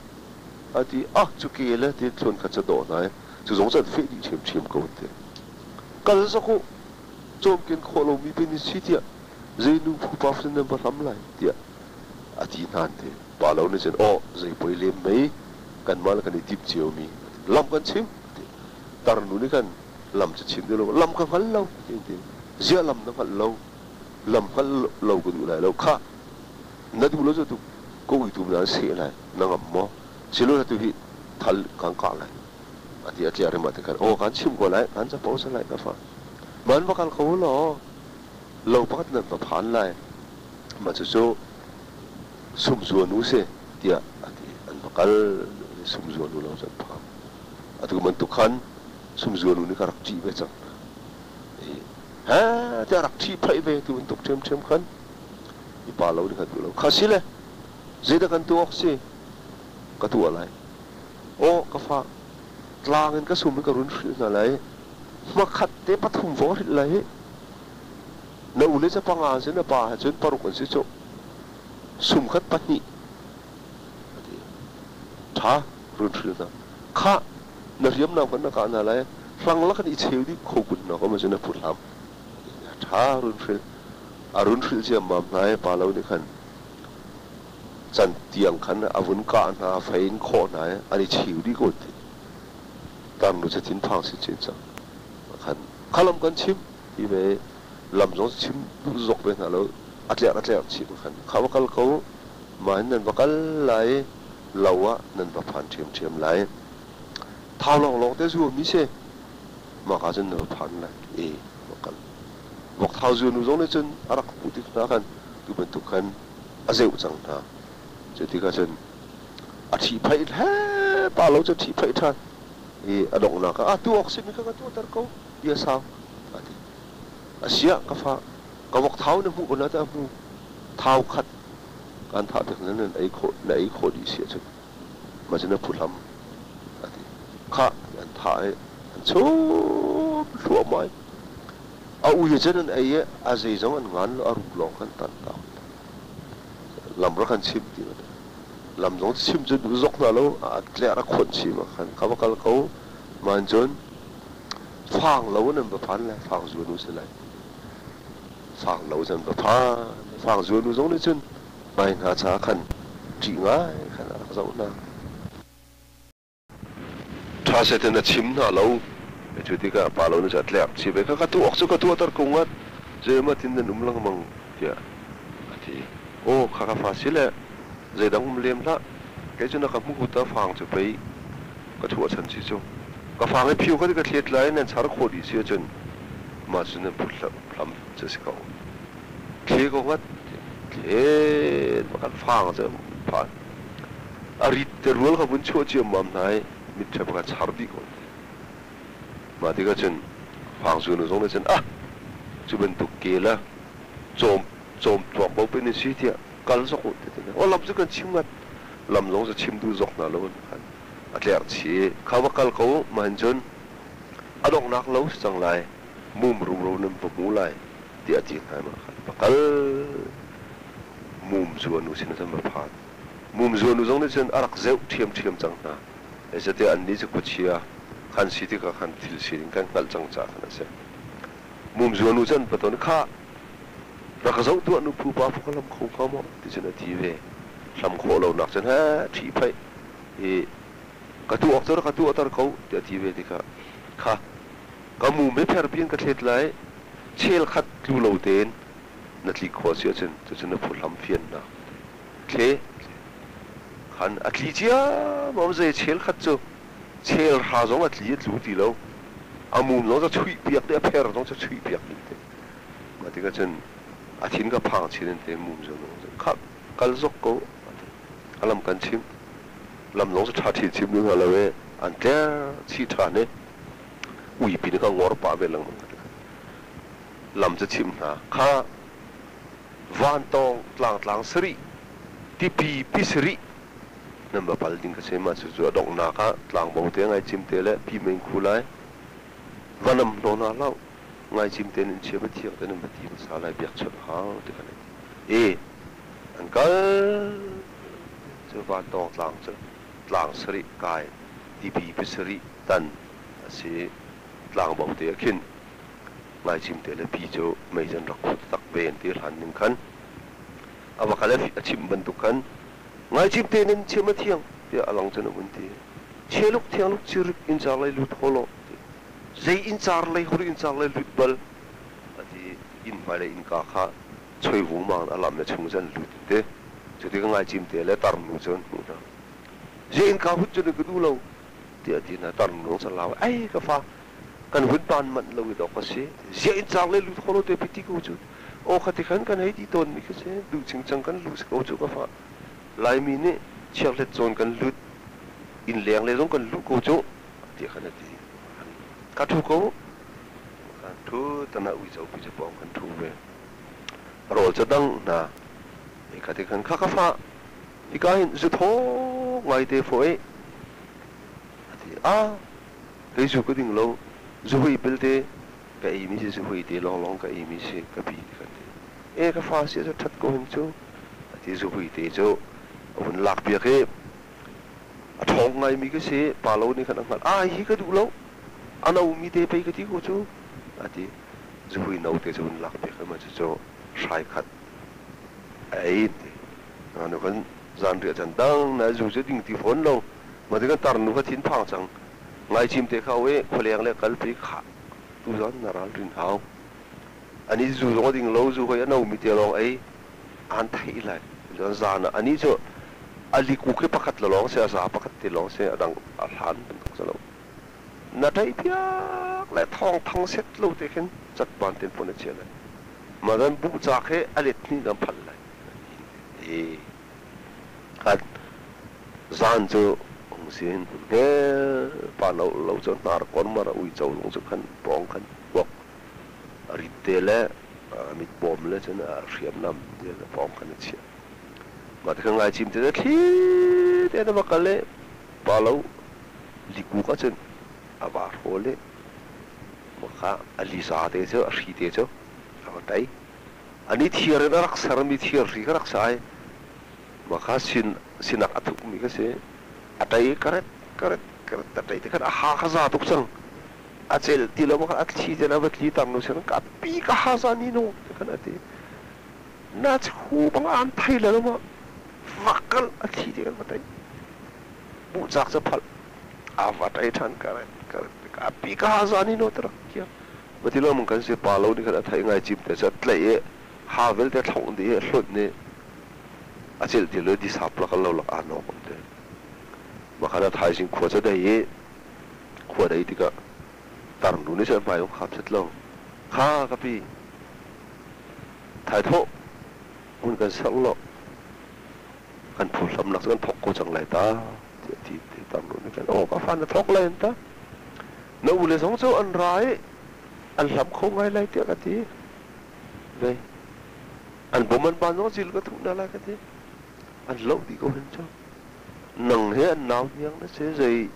a ti ah cu ke le ti thluan khat cu dawh hna i cu zong cu an feh dih ṭhiamṭhiam ko an ti kal zok u cawmken khawh lomi pe ni si tiah zei nu phupa sin nan va hlam lai tiah a ti hna an ti pa lo nih cun aw zei poi lem mei kanmah le kan i timh ciomi lam kan chim ti tarnu nih khan lam cu chim ti lo lam ka hngal lo ti ti ziah lam na hngalh lo lam hngal lo ka duh lai lo khah na duh lo cu tu ko ui tu na seh lai na ngam maw silo tu hi thal kan kah lai a ti a tliah rim ah ti khan aw kan chim ko lai kan capo sa lai ka fa man va kal kho law lo pakhat nan va phan lai mah cu cu sumzua nu si tiah a ti an va kal sumzua nu lo cu an phan atu bantuk khan sumzua nu nih ka rak ṭih ve cang he tiah rak ṭhihphaih ve tu bantuk ṭhiamṭhiam khan i pa lo nih khan duh lo kha si le zeidah kan tuah awk si ka tuah lai aw ka fa tlang in ka sum in ka run hrilh hna lai hmakhat te pathum fong hrilh lai hi na u le ca panga an si na pa he cun paruk an si cu sum khat pahnih a ti ṭha run hril hna khah na hriamnam khan na kah hna lai hlang lak in i cheu dih kho kun hna ko ma cu na phut hlam ṭha run hril a run hrilh ciammam hna i pa lo nih khan can tiang khan a vun kah hna fei in khawh hna i an i cheu dih ko ti. Tarnu cu thinphang chinchin cang. Khan kha lam kan chim ti ve lam zong chim duh zok ve hna lo a tlerh a tlerh chim khan kha va kal ko mah hin nan va kal lai lo ah nan va phan ṭhiamṭhiam lai thau lawnglawng te zu mi si mah ka cun na va phan lai e va kal vok thau zu nu zong nih cun a rak hmuh tik hna khan tu bantuk khan a zeuh cang hna cu tikah cun a ṭhihphaih he pa lo cu ṭhihphaih ṭhan i a donghnak ah tu awk simi kha ka tuahter ko ti a sau a ti a siah ka fa ka vok thau na hmuh ko na ta hmu thau khat kan thah tik nan ei khawh na ei khawh dih si ahcun mah cu na phuhlam a ti kha an thah i an chum thluahmah i a ui cun an ei i a zeizong an ngan lo a rup lawng khan tan ta lam rak kan chim ti lam zong chim cu duh zok hna lo a tlerh a khuanh chim ah khan ka va kal ko man cun fang lo in an va phan lai fang zuan u si lai fang lo cun va phan fang zuan u zong nih cun mai hna cha khan ṭih ngai khan a rak zoh hna. Ṭha setin a chim hna lo. Cu tikah pa lo nih cun a tlek chih ve. Ka tuah awk cu ka tuahter ko ngat. Zeimaw tin nan um lengmang tiah a ti. Aw kha ka fa si le zeidang um lem hlah. Kei cu na ka hmuh ta fang cu pei ka chuahchan si cu. Ka fang i phio kha ti ka thlet lai nan char khawh dih si ahcun mah cu nan phut hlam cu a si ko. Thle ko ngat. Thlet kan fang cu phan. A rit te rual kha vun chuah ciammam hna i mitṭhep kha char dih ko. Mah tikah cun fangzu nu zong nih cun ah cu bantuk ke le cawm cawm tuak bo pe ni si tiah kal zok u ti ti lam cu kan chim ngat lam zong cu chim duh zok hna lo khan a tlerh chi kha va kal ko mah hin cun a donghnak lo si cang lai mum rumro nan va hmu lai tiah a ti hna mah khan va kal mum zu a nu sin cun va phan mum zu nu zong nih cun a rak zeuh ṭhiamṭhiam cang hna zeicahtiah annih cu khuachia khan si tikah khan thil sining kan hngalh cang caah khan a si mum zu nu cun paton kha rak zoh tuah nu phu pa phu ka hlam kho hnga maw ti cun a ti ve hlam khawh lonak cun he ṭhihphaih i ka tuah awk cu ka tuahter ko tiah a ti ve tikah kha ka mum hi pherpi in ka thlet lai chel khat tlu lo tein na tlik khawh si ahcun cucu na phuhlam fiannak thle khan a tli ciammam zei chel khat cu chel hra zong a tli a tlu ti lo a mum zong cu chuih piak dih a pher zong cu chuih piak dih te mah tikah cun a thin ka phang chin in te mum zong kha kal zok ko a lam kan chim lam zong cu ṭha ṭhin chim ding lo e an tler chih ṭhan i uipi nih kha ngor pah ve lengmang lam cu chim hna kha vantawng tlangtlang sarih tipi pi sarih nan va pal ding ka si mah cucu a donghnak ah tlangbo te ngai cim te le pi meng khu lai vanam hno hna hlah ngai cim te in chia thiang te nan va ti hmasa lai biakchawnh hau ti kan e an kal cu vantawng tlang cu tlang sarih kai tipi pi sarih tan a si tlangbo te ah khin Ngaicim te le pi cu mei cu an rak khut tak ve an ti hlan ning khan a va kal a chimh bantuk khan ngaicim te nan chim a thiang tiah a lang cun a vun ti cheluk thiangluk cirik inncar lei lut hawlaw zei inncar lei hor inncar lei lut bal a ti inn hmai le innka kha choi vungmang a lam le chung cun lut te cu ti ka ngaicim te le tarnu cu an hmuh hna zei innka hut cun ka duh lo tiah ti hna tarnu cu lau ai ka fa kan hun pan manh lo i dawk a si ziah in caang le lut kholo te piti ko cu aw khati khan kan hei ti tawn mi khi si duh chingchang kan lu si ko cu ka fa Laimi nih chiakhlet cawn kan lut inn leng le zong kan luh ko cu tiah khan a ti ka thu ko kan thu tana uico pi cu pawng kan thu ve rawl cu dang hna khati khan kha ka fa hika hin zu thaw ngai te fo e a ti a Kei zu ka ding lo. Zuhui belte ka eimi si zuhui te lawnglawng ka eimi si ka pi ti kan ti. E ka fa si cu ṭhat ko hin cu a ti zuhui te cu a vun lak piak i a ṭhawng ngaimi ka si pa lo nih khan a hngalh a hi ka duh lo a nomi te pei ka ti ko cu a ti zuhui no te cu vun lak piak i mah cucu hrai khat a ei ti nu kan zanriah can dang na zu cu ding ti fawn lo mah ti kan tarnu kha thin phang cang. Ngaicim te kha we khualeng le kalpi khah tuzan na ralrin hau. Ani zu zong a ding lo, zu hoi a nomi te lawng ei aan theih lai. Cun zan ah ani cu a liku khi pakhat la lawng si, a za pakhat te lawng si, a dang a hlan bantuk si lo. Na ṭaih piak le thawng thang set lo te khin catban ten pon a chia lai. Mah zan buhcak he a let hnih nan phal lai. Ti. Khat zan cu hung sin he pa lo lo cu hnar kon mar uico zong cu khan pawng khan kuak rit te le mit bawm le cun hriamnam te le pawng khan a chiah. Mah ti khan ngaicim te thli te na va kal i pa lo likuk ahcun a va hrawl i maka a liza te cu a hri te cu a va tai. Ani thir in a rak sermi thir hri kha rak sai. Maka sin sinak a thukmi kha si. A tai karet karet karet a tai te khan a ha kha za tuk cang. A cel ti lo khan a thli ten a va tli tang nu sin ka pi ka ha za ni no te khan a ti. Na chu bang an thai le lo ma vakal a thli te kan va tai. Buhcak cu phalh a va tai ṭhan karet karet ka pi ka ha za ni no te rak kia. Mati lo mong kan si pa lo nih khan a thei ngai cim te cu a tlaih i ha vialte thlongh dih i hlonh i a celh ti lo disap lak lo lak aa nawk te. Makhan a thaizing khua cu dei i khua dei tikah tarnu nih cun hmai um khap set lo. Kha ka pi thaithawh hun kan serh law kan phuhlamnak cu kan thawk ko cang lai ta tiah ti te tarnu nih khan aw ka fa na thawk lai an ta. Na ule zong cu an ra i an hlam kho ngai lai tiah ka ti. Vei an bom an ban zong zil ka thuh hna lai ka ti. An loh dih ko hen cu. Nang he an nau hniang na si zei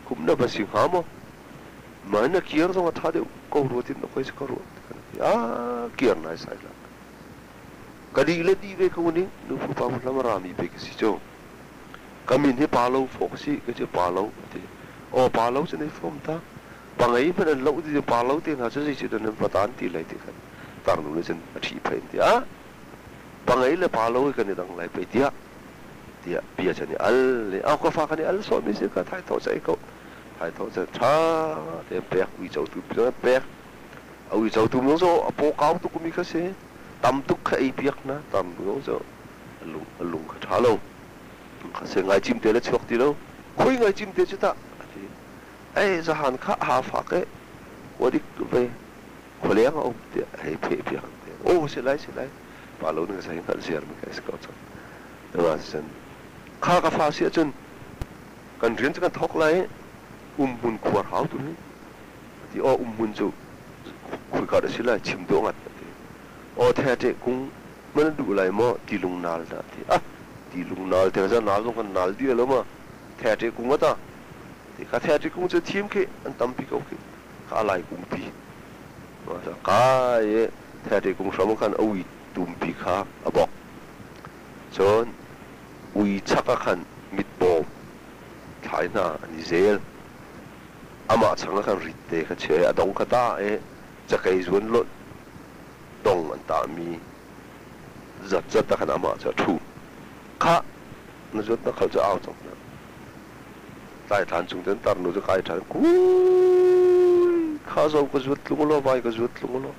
kum na va si hnga maw? Mai na kir zong a ṭha deuh ko rua tin na khoi si ka ruah ti kan ti. Ah kir nai sai la. Ka dih le dih ve ko ning nu phu pa hlam a rami pe ka si cu. Ka min hi pa lo fawk si ka cu pa lo ti. Aw pa lo cu nei fom ta. Pangei hmanh an loh ti pa lo te hna cu zei cu nan patan ti lai ti khan tarnu nih cun a ṭhi phain ti ah pangei le pa lo kan i dang lai pei tiah tiah bia chan i al le au ka fa kan i al sawh mi si ka thai tho chai ko thai tho chan ṭha te pek uico tu pek a uico tu zong cu a paw kau tuk mi kha si tam tuk kha ei piak na tam zong cu a lung a lung kha ṭha lo kha se ngai cim te le chuak ti lo khoi ngai cim te cu tah a ti ei zahan kha ha fak e wadik ve khualeng a um tiah hei pheh piak te aw si lai si lai pa lo ning sa hi hngalh ziar mi ka si ko cang ma cun kha ka fa si ahcun kan rian cu kan thawk lai umhmun khuar hau tu hi ti aw umhmun cu khuika dah si lai chim dawh ngat ti aw the te kung man duh lai maw ti lung nal dah ti ah ti lung nal te za nal zong kan nal di lo ma the te kung ata ti ka the te kung cu thim khi an tampi ko khi ka lai kungpi ka i the kung hram khan a ui tumpi kha a bok cun ui chak ah khan mitbawm thlai hna an i zel amah chang ah khan rit te kha chia i a dong kha ta i cakei zuan lonh dong an tahmi zatzat ah khan amah cu a ṭhu khah na zuat na khal cu au cang hna Tlaithlan chung cun tarnu cu kai ṭhan. Kui kha zo ka zuat tlung law vai ka zuat tlung law.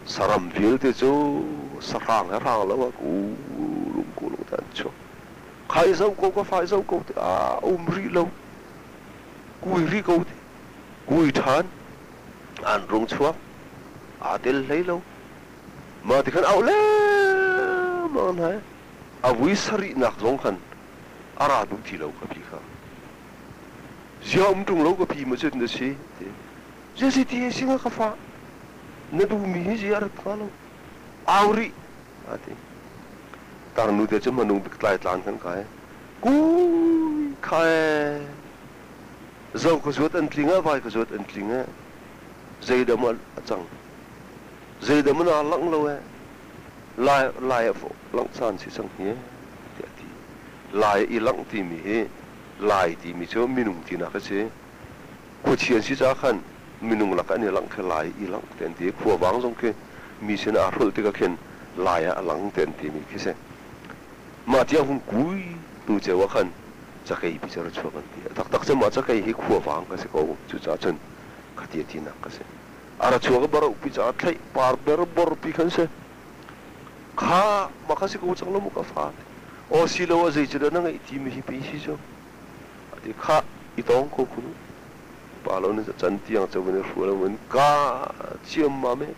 Saram vialte cu sahrang he hrang lo ah kulung kulung te an chuak. Kha i zo ko ka fa i zo ko te ah um rih lo. Kui rih ko te. Kui ṭhan. An rung chuak. Aa tel hlei lo. Mah ti khan auh lengmang hna. A vui sarihnak zong khan a ra duh ti lo ka pi kha. Zia um ṭung lo ka pi ma cun na si ti. Zia si ti si nga ka fa. Na duhmi hi zia rat hnga lo. Au rih a ti. Tarnu te cu hmanung bik tlai tlan kan kai. Kui khai zo ka zuat an tling ah vai ka zuat an tling eh zeidah maw a cang zeidah maw naa langh lo eh Lai lai a langh caan si cang hi tiah a ti. Lai i langh timi hi Lai timi cu minung tinak a si. Khuachi an si caah khan minung lakah an i langh khi Lai i langh te an ti. Khuavang zong khi mi sin aa hrolh tikah khin Lai ah a lang te an timi khi si. Mah tiang hung kui hnu ceu ah khan Cakei pi cu a ra chuak an ti. A taktak cu mah cakei hi khuavang ka si ko. Cucaah cun khati a tinak ka si. A ra chuak i baroh pi caah thlaih par ber bor pi khan si. Kha mah kha si ko cang lo mu ka fa. Aw si lo ah zei cu dah na ngeih timi hi pi si cu. A ti khah i tawng ko khun. Pa lo na can tiang cu van i hrual in ka ciammam i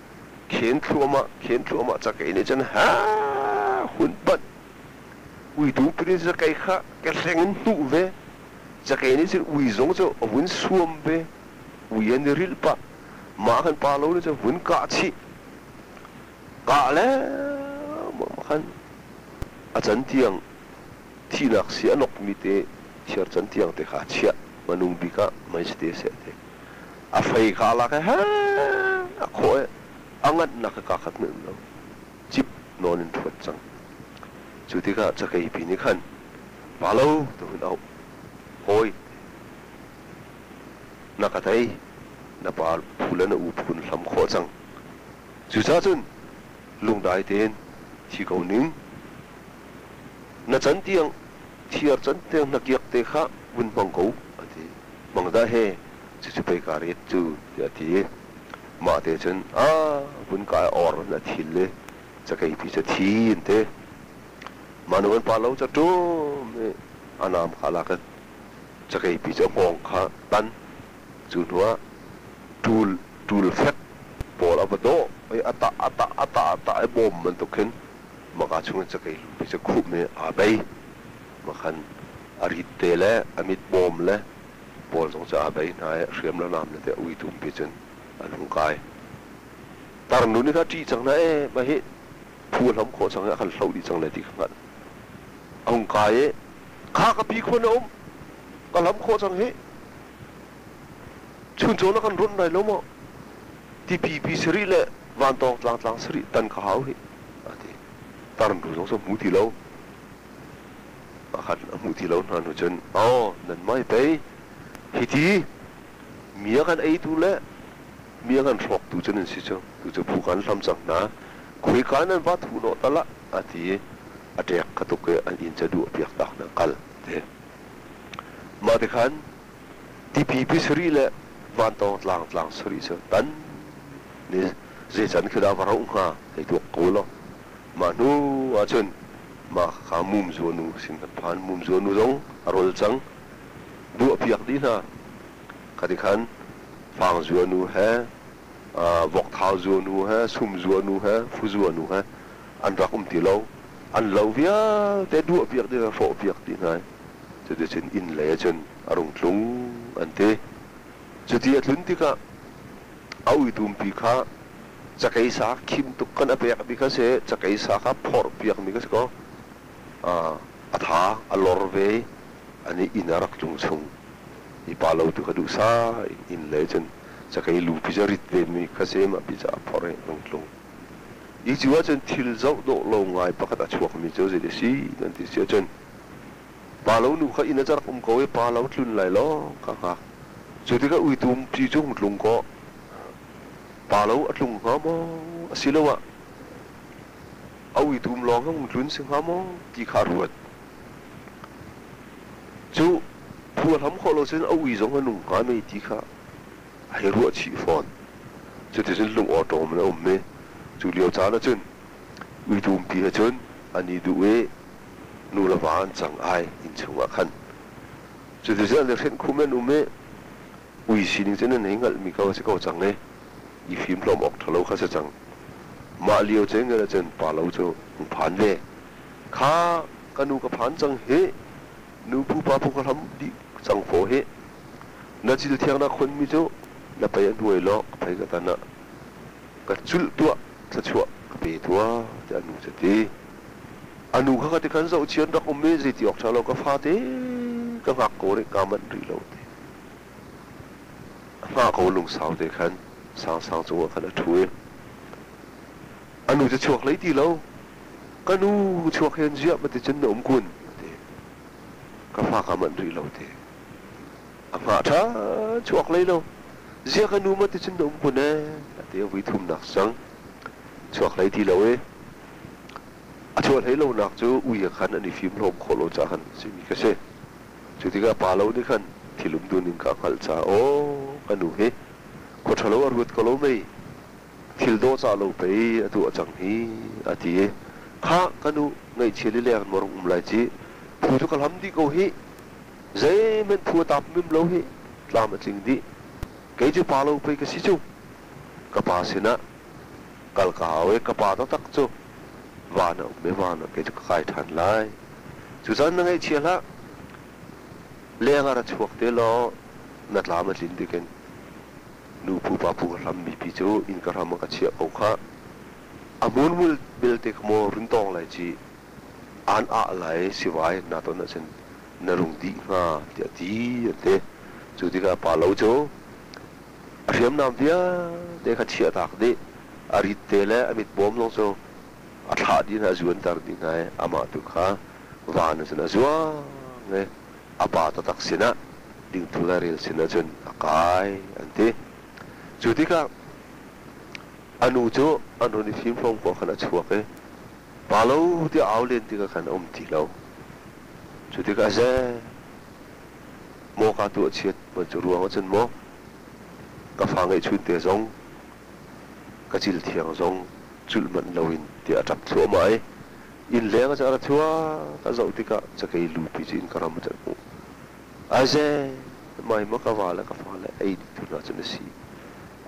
khen thluahmah khen thluahmah cakei nih cun ha hun panh uitu pirin cakei kha kehleng in hnuh ve cakei nih cun ui zong cu a vun suam ve ui an i rilh pah mah khan pa lo nih cun vun kah chih kah le khan a can tiang thihnak si a nokmi te thiar can tiang te kha a chiah hmanung bik ah mei si te seh te a fei kha a lak i he a khawh i a nganhnak hi kaa khat hmanh um lo cip nawn in ṭhuat cang cu tikah cakei pi nih khan pa lo ti hun auh hawi na ka tei na pa phu le na u phu na hlam khawh cang cucaah cun lungdai tein thi ko ning na can tiang thiar can tiang na kiak te kha vun hmang ko a ti hmang dah he cucu pei kaa ret cu tiah a ti i mah te cun a vun kai or in a thil i cakei pi cu thi an ti mah nu an pa lo ca ṭum i a naam kha lak in cakei pi cu a hngawng kha tan cu hnu ah ṭul ṭul fek pawl a va dawh i a tah a tah a tah a tah i bawm bantuk khin maka chungin cakei lu pi cu khumh i aa bei makhan a rit te le a mit bawm le pawl zong cu aa bei hna i hriam le nam le te uitum pi cun an hung kai tarnu nih kha ṭih cang hna e mah hi phu hlam khawh cang i a kan hloh dih cang lai ti kha hngalh a hung kai i kha ka pi khua na um ka hlam khawh cang hi chuncaw na kan runh lai lo maw tipi pi sarih le vantawng tlang tlang sarih tan ka hau hi a ti tarnu zong cu hmu ti lo pakhat a hmuh ti lo hna hnu cun aw nan mai pei hiti mi a kan eitu le mi a kan hrawktu cu nan si cu tu cu phu kan hlam cang hna khuika nan va thu nawh tal ah a ti i a ṭek kha tuk i an inn cu duh piak tak na kal ti mah ti khan tipi pi sarih le vantawng tlang tlang sarih cu tan ni zei can khi dah va rauh hnga hei tuak ko law mah hnu ahcun mah kha mumzua nu sin kan phan mumzua nu zong a rol cang duah piak dih hna khati khan fangzua nu he vokthau zua nu he sumzua nu he fuzua nu he an rak um ti lo an lo vialte duah piak dih hna hrawh piak dih hna cuticun inn lei ahcun a rung tlung an ti cuti a tlun tikah a uitumpi kha cakei sa khim tuk kan a pekmi kha si cakei sa kha phorh piakmi kha si kaw a tha a lor ve an i inn a rak tlung chung i pa lo tu kha duhsah in inn lei cun cakei lu pi cu rit vemi kha si mah pi cu a phorh i rung tlung i cu ahcun thil zoh dawh lo ngai pakhat a chuakmi cu zei si nan ti si ahcun Pa lo nu kha inn ah rak um ko i pa lo tlun lai law ka hngak. Cu tikah uitum pi cu hung tlung kaw pa lo a tlung hnga maw asiloah a uitum lawng hung tlun si hnga maw ti kha a ruat. Cu phu a hlam khawh lo cun a ui zong a nung hnga mei ti kha a hei ruah chih fawn. Cuticun lung awṭawm in a um i cu lio caan ahcun uitumpi he cun an i duh i nu le va an cang ai innchung ah khan. Cuticun an i hrenh khum an um i ui sining cu nan hei hngalhmi ko a si ko cang i i fimhlawm awk ṭhalo kha si cang. Mah lio cun ngel ahcun pa lo cu hung phan ve. Kha ka nu ka phan cang hi nu phu pa phu ka hlam dih cang faw hi. Na cil thiang na khonmi cu na pei a hnuai law ka phei ka tan ah ka culh tuah thluachuah ka pe tuah tiah a nu cu a ti. A nu kha ka ti khan zohchian rak um i zeiti awk ṭha lo ka fate ka hngak ko rih kaa manh rih lo ti. A hngah ko lungsau te khan sangsang cungah khan a ṭhu i a nu cu chuak hlei ti lo ka nu chuak hen ziah ma ti cun na um kun a ti. Ka fa kaa manh rih lo ti. A hngah ṭha chuak hlei lo ziah ka nu ma ti cun na um kun ee a ti a vui thumnak sang chuak hlei ti lo i a chuah hlei lonak cu ui ah khan an i fimhlawm khawh lo caah khan a simi ka si. Cu tikah pa lo nih khan thil um duhning kha a hngalh caah, Aw, ka nu hi khua ṭhalo a ruat ko lo mei? Thil dawhcah lo pei a tuah cang hi, a ti i, Khah, ka nu, ngaihchia lileng in maw rung um lai ci? Phu cu ka hlam dih ko hih. Zeihmanh phu a tap mim lo hih. Tlam a tling dih. Kei cu pa lo pei ka si cu. Ka pa sinah kal ka hau i ka pa taktak cu van a um i van ah kei cu ka kai ṭhan lai. Cucaah na ngaihchia hlah. Leng ah ra chuak te law na tlam a tlin bik in nu phu pa phu ka hlammi pi cu inn ka hram ah ka chiah ko khah. A hmunhmul belte kha maw run tawng lai ci, aan ah lai sivai naa ton ahcun na rung dih hnga tiah a ti an ti. Cu tikah pa lo cu a hriamnam vialte kha chiahtak dih, a rit te le a mitbawm zong cu a thlah dih hna, a zuanter dih hna i amah tu kha van ah cun a zuang i a pa taktak sinah dingthul le rel sinah cun a kai an ti. Cu tikah a nu cu an run i fimhlawm ko khan a chuak i pa lo tiah au len tikah khan a um ti lo. Cu tikah ze maw ka tuah chiat man cu ruang ahcun maw ka fa ngeihchun te zong ka cil thiang zong culh manh loin tiah a ṭap thluahmah i inn leng ah cun a ra thuak a zoh tikah cakei lupi cu inn ka ram ah cun a hmuh. Aize mai maw ka va le ka fale ei dih tu hna cu na si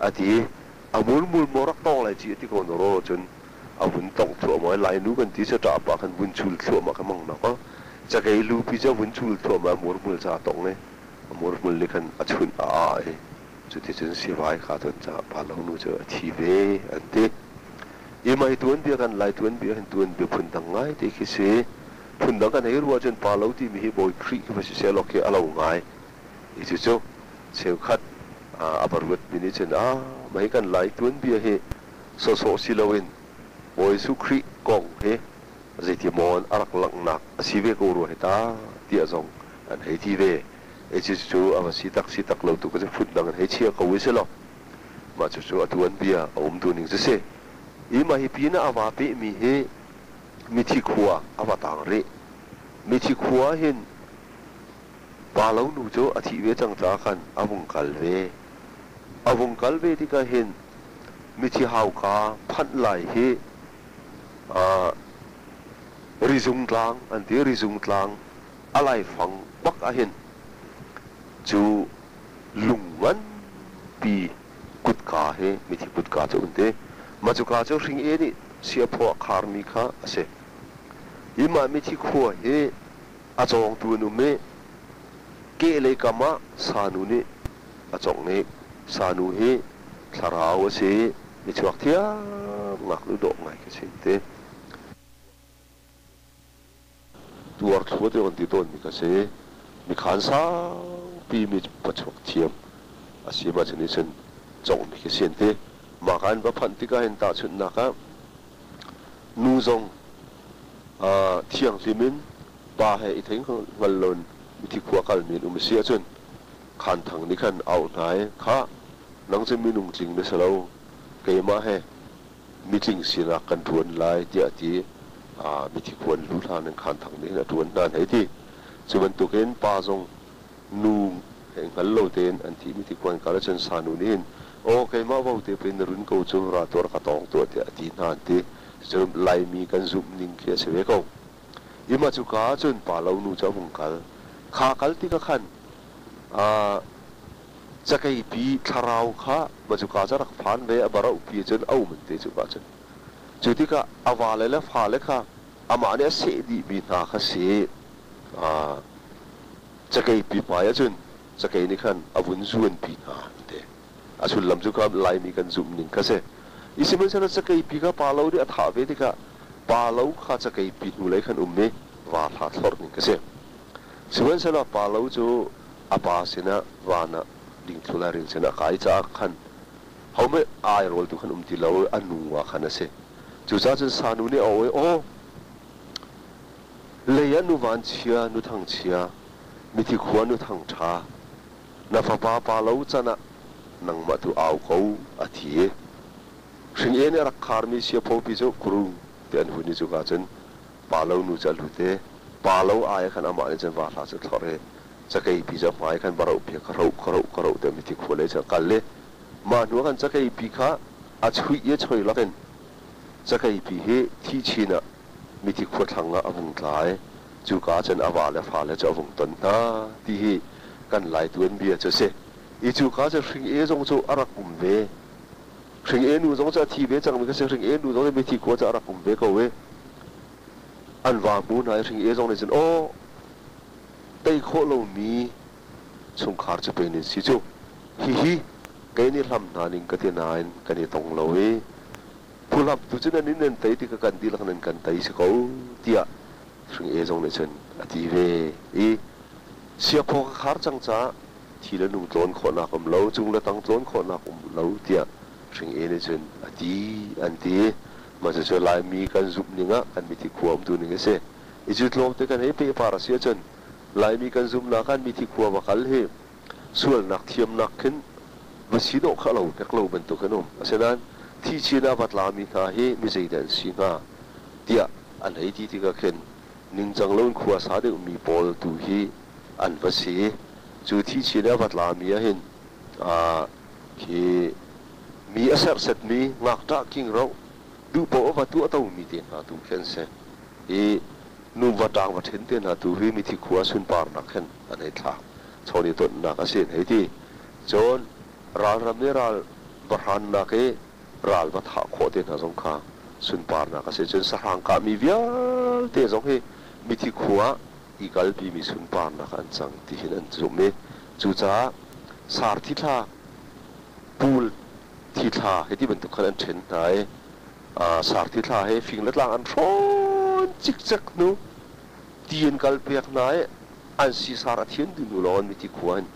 a ti i a mulmul maw rak tawng lai ci a ti ko na rawl cun a vun tongh thluahmah i Lainu kan ti cu ṭah pah khan vun chul thluahmah ka mang nak aw cakei lupi cu a vun chul thluahmah a murhmul ca a tongh i a murhmul nih khan a chunh a ah i cuticun sivai kha ton caah pa lo nu cu a thi ve an ti. I mei tuanbia kan Lai tuanbia hin tuanbia phundang ngai te khi si. Phundang kan hei ruah cun pa lo timi hi Bawi Khrih khi va si seh law khi a lo ngai. I cucu cheukhat a va ruatmi nih cun ah mei kan Lai tuanbia hi sawhsawh si loin Bawi Jesuh Khrih kong hi zeiti maw a rak langhnak a si ve ko rua hi ta tiah zong an hei ti ve. I cucu a va si tak si tak lo tu ka cu phundang in hei chia ko i si law mah cucu a tuanbia a um duhning cu si. I mah hi pinah a vaa pehmi hi mithi khua a va tang rih. Mithi khua hin pa lo nu cu a thih ve cang caah khan a vung kal ve. A vung kal ve tikah hin mithi hauka phanh lai hi rizung tlang an ti. Rizung tlang a laifang bak ahhin cu lung nganpi kutka hi mithi kutka cu an ti. Mah cuka cu hring e nih siaphaw a kharmi kha a si. Hi mah mithi khua hi a cawngtu an um i kehlei kam ah sanu nih a cawngh i sanu hi thlarau a si i michuak thiam ngaknu dawh ngai khi a si an ti. Tuar thlua ti kan ti tawnmi kha si. Mikhaan sangpi mi pachuak thiam a si ma cu nih cun conghmi khi si an ti. Mah ka an va phanh tikah hin tahchunhnak ah nu zong thianghlim in pa he i thei hngal loin mithi khua kalmi an um a si ahcun Khaan Thang nih khan auh hna i khah nang cu minung tling na si lo keimah he mitling sinak kan ṭuan lai tiah a ti. Mithi khua an luh hlan in Khaan Thang nih hin a ṭuan hna an hei ti. Cu bantukin pa zong nu he hngal lo tein an thi. Mithi khua an kal ahcun sanu nih hin aw keimah vote pei na run ko cu ra tuah ka tawng tuah tiah a ti hna an ti. Cucu Laimi kan zumh ning khi a si ve ko. I mah cuka ahcun pa lo nu cu a vung kal. Kha kal tikah khan cakeipi thlarau kha macuka cu a rak phan ve, a barohpi cun a um an ti cuka cun. Cu tikah a vale le fale kha amah nih a seh dihmi hna kha si. Cakeipi hmai ahcun cakei nih khan a vun zuanpi hna an ti. A sullam cu kha Laimi kan zumh ning kha si. I sihmanhsehlaw cakeipi kha pa lo nih a thah ve tikah pa lo kha cakeipi hnulei khan um i va hla thlorh ning kha si. Sihmanhsehlaw pa lo cu a pa sinah van ah dingthlu le ring sinah kai caah khan hohmanh ai rawltu khan um ti lo i a nu ah khan a si. Cucaah cun sanu nih a aw i, Aw, lei ah nu vanchia, nu thangchia, mithi khua nu thangṭha, na fapa pa lo can ah nangmah tu au ko, a ti i hring e nih a rak kharmi siaphawpi cu kurung ti an hun i cuka cun pa lo nu cu a lut i pa lo ai ah khan amah nih cun va hla cu thlorh i. Cakei pi cu a hmai khan va roh piak ka roh ka roh ka roh tiah mithi khua lei cun a kal i mah hnu ah khan cakei pi kha a chuih i a choi lakin cakei pi hi thi chin ah mithi khua thlang ah a vung tla i cuka ah cun a va le fale cu a vung ton hna ti hi kan Lai tuanbia cu a si. I cuka cu hring e zong cu a rak um ve. Hring e nu zong cu a thi ve cangmi kha si. Hring e nu zong cu mithi khua cu a rak um ve ko i an va hmu hna i hring e zong nih cun aw tei khawh lomi chungkhar cu pei nan si cu. Hihi kei nih hlam hna ning ka ti nain kan i tong lo i phuhlam tu cu nan in nan tei ti ka kan dihlak nan kan tei si ko tiah hring e zong nih cun a ti ve i siaphaw ka khar cang caah thi le nung tlawn khawhnak um lo, cung le tang tlawn khawhnak um lo tiah hring e nih cun a ti an ti. Mah cucu Laimi kan zumh ning ah kan mithi khua umtu ning a si. I cu tlawmte kan hei pehpar a si ahcun Laimi kan zumhnak ah mithi khua va kal hi sualnak thiamnak khin va si dawh kha lo hnek lo bantuk in um. Asinain thi chin ah va tlami hna hi mi zeidah an si hnga tiah an hei ti tikah khin ningcang loin khua sa deuhmi pawl tu hi an va si. Cu thi chin ah va tlami ahhin khi mi a serhsetmi ngakṭah kingro duh paoh a va tuahtomi te hna tu khi an si. Hi nuva ṭang va ṭhen te hna tu hi mithi khua sunparnak khin an hei thlak. Chawn i tonnak a si an hei ti. Cun ralram i ral va hrannak i ral va thah khawh te hna zong kha sunparnak a si. Cun sahrang kahmi vialte zong hi mithi khua i kalpimi sunparnak an cang ti hin an zumh i cucaah sarthi thla, puul thi thla hei ti bantuk khan an ṭhen hna i sarthi thla he fing le tlang an hrawn cikcek hnu ti an kal piak hna i an sisar a thian dih hnu lawng in mithi khua in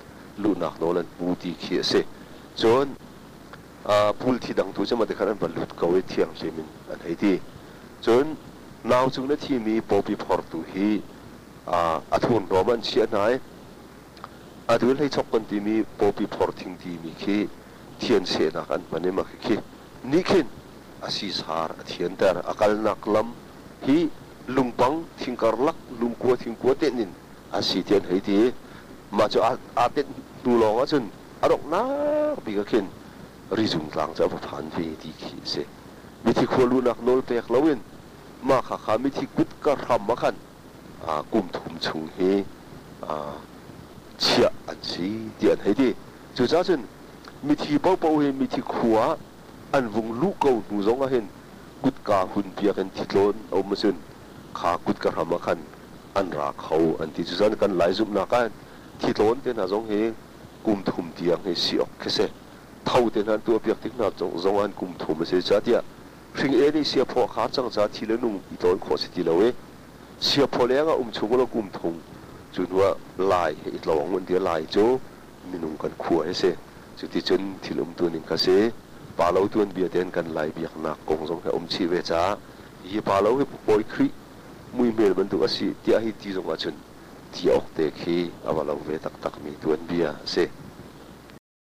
luhnak nawl an hmu ti khi a si. Cun puul thi dang tu cu mah tikhan an va lut ko i thianghlim in an hei ti. Cun nau cung na thimi pawpi phortu hi a thurhnawm an chiah hna i atu hleichok kan timi pawpi phor thing timi khi thiansehnak an hman i mah khikhi nih khin a sisar a thianter. A kalnak lam hi lungpang thingkarlak lungkua thingkua tenh in a si ti an hei ti. Mah cu aa tenh hnu lawng ahcun a donghnak bik ah khin rizung tlang cu a va phan ve ti khi a si. Mithi khua luhnak nawl pek loin mah khakha mithi kutka hram ah khan kum thum chung hi chiah an si ti an hei ti. Cucaah cun mithi paohpaoh hi mithi khua an vung luh ko hnu zong ah hin kutka hun piak in thitlawn a um ahcun kha kutka hram ah khan an ra kho an ti. Cucaah kan Lai zumhnak ah thitlawn te hna zong hi kum thum tiang hi si awk khi si. Tho te hna an tuahpiak tik hna zong ah kum thum a si. Cucaah hring e nih siaphaw a khar cang caah thi le nung i tlawn khawh si ti lo i siaphaw leng ah um chung law kum thum cu hnu ah Lai he i tlawng an ti. Lai cu minung kan khua hi si. Cuticun thil umtu ning kha si. Pa lo tuanbia tein kan Lai biaknak kong zong hi a um chih ve caah hi pa lo hi Bawi Khrih muihmel bantuk a si tiah hi ti zong ahcun ti awk te khi a va lo ve taktakmi tuanbia a si.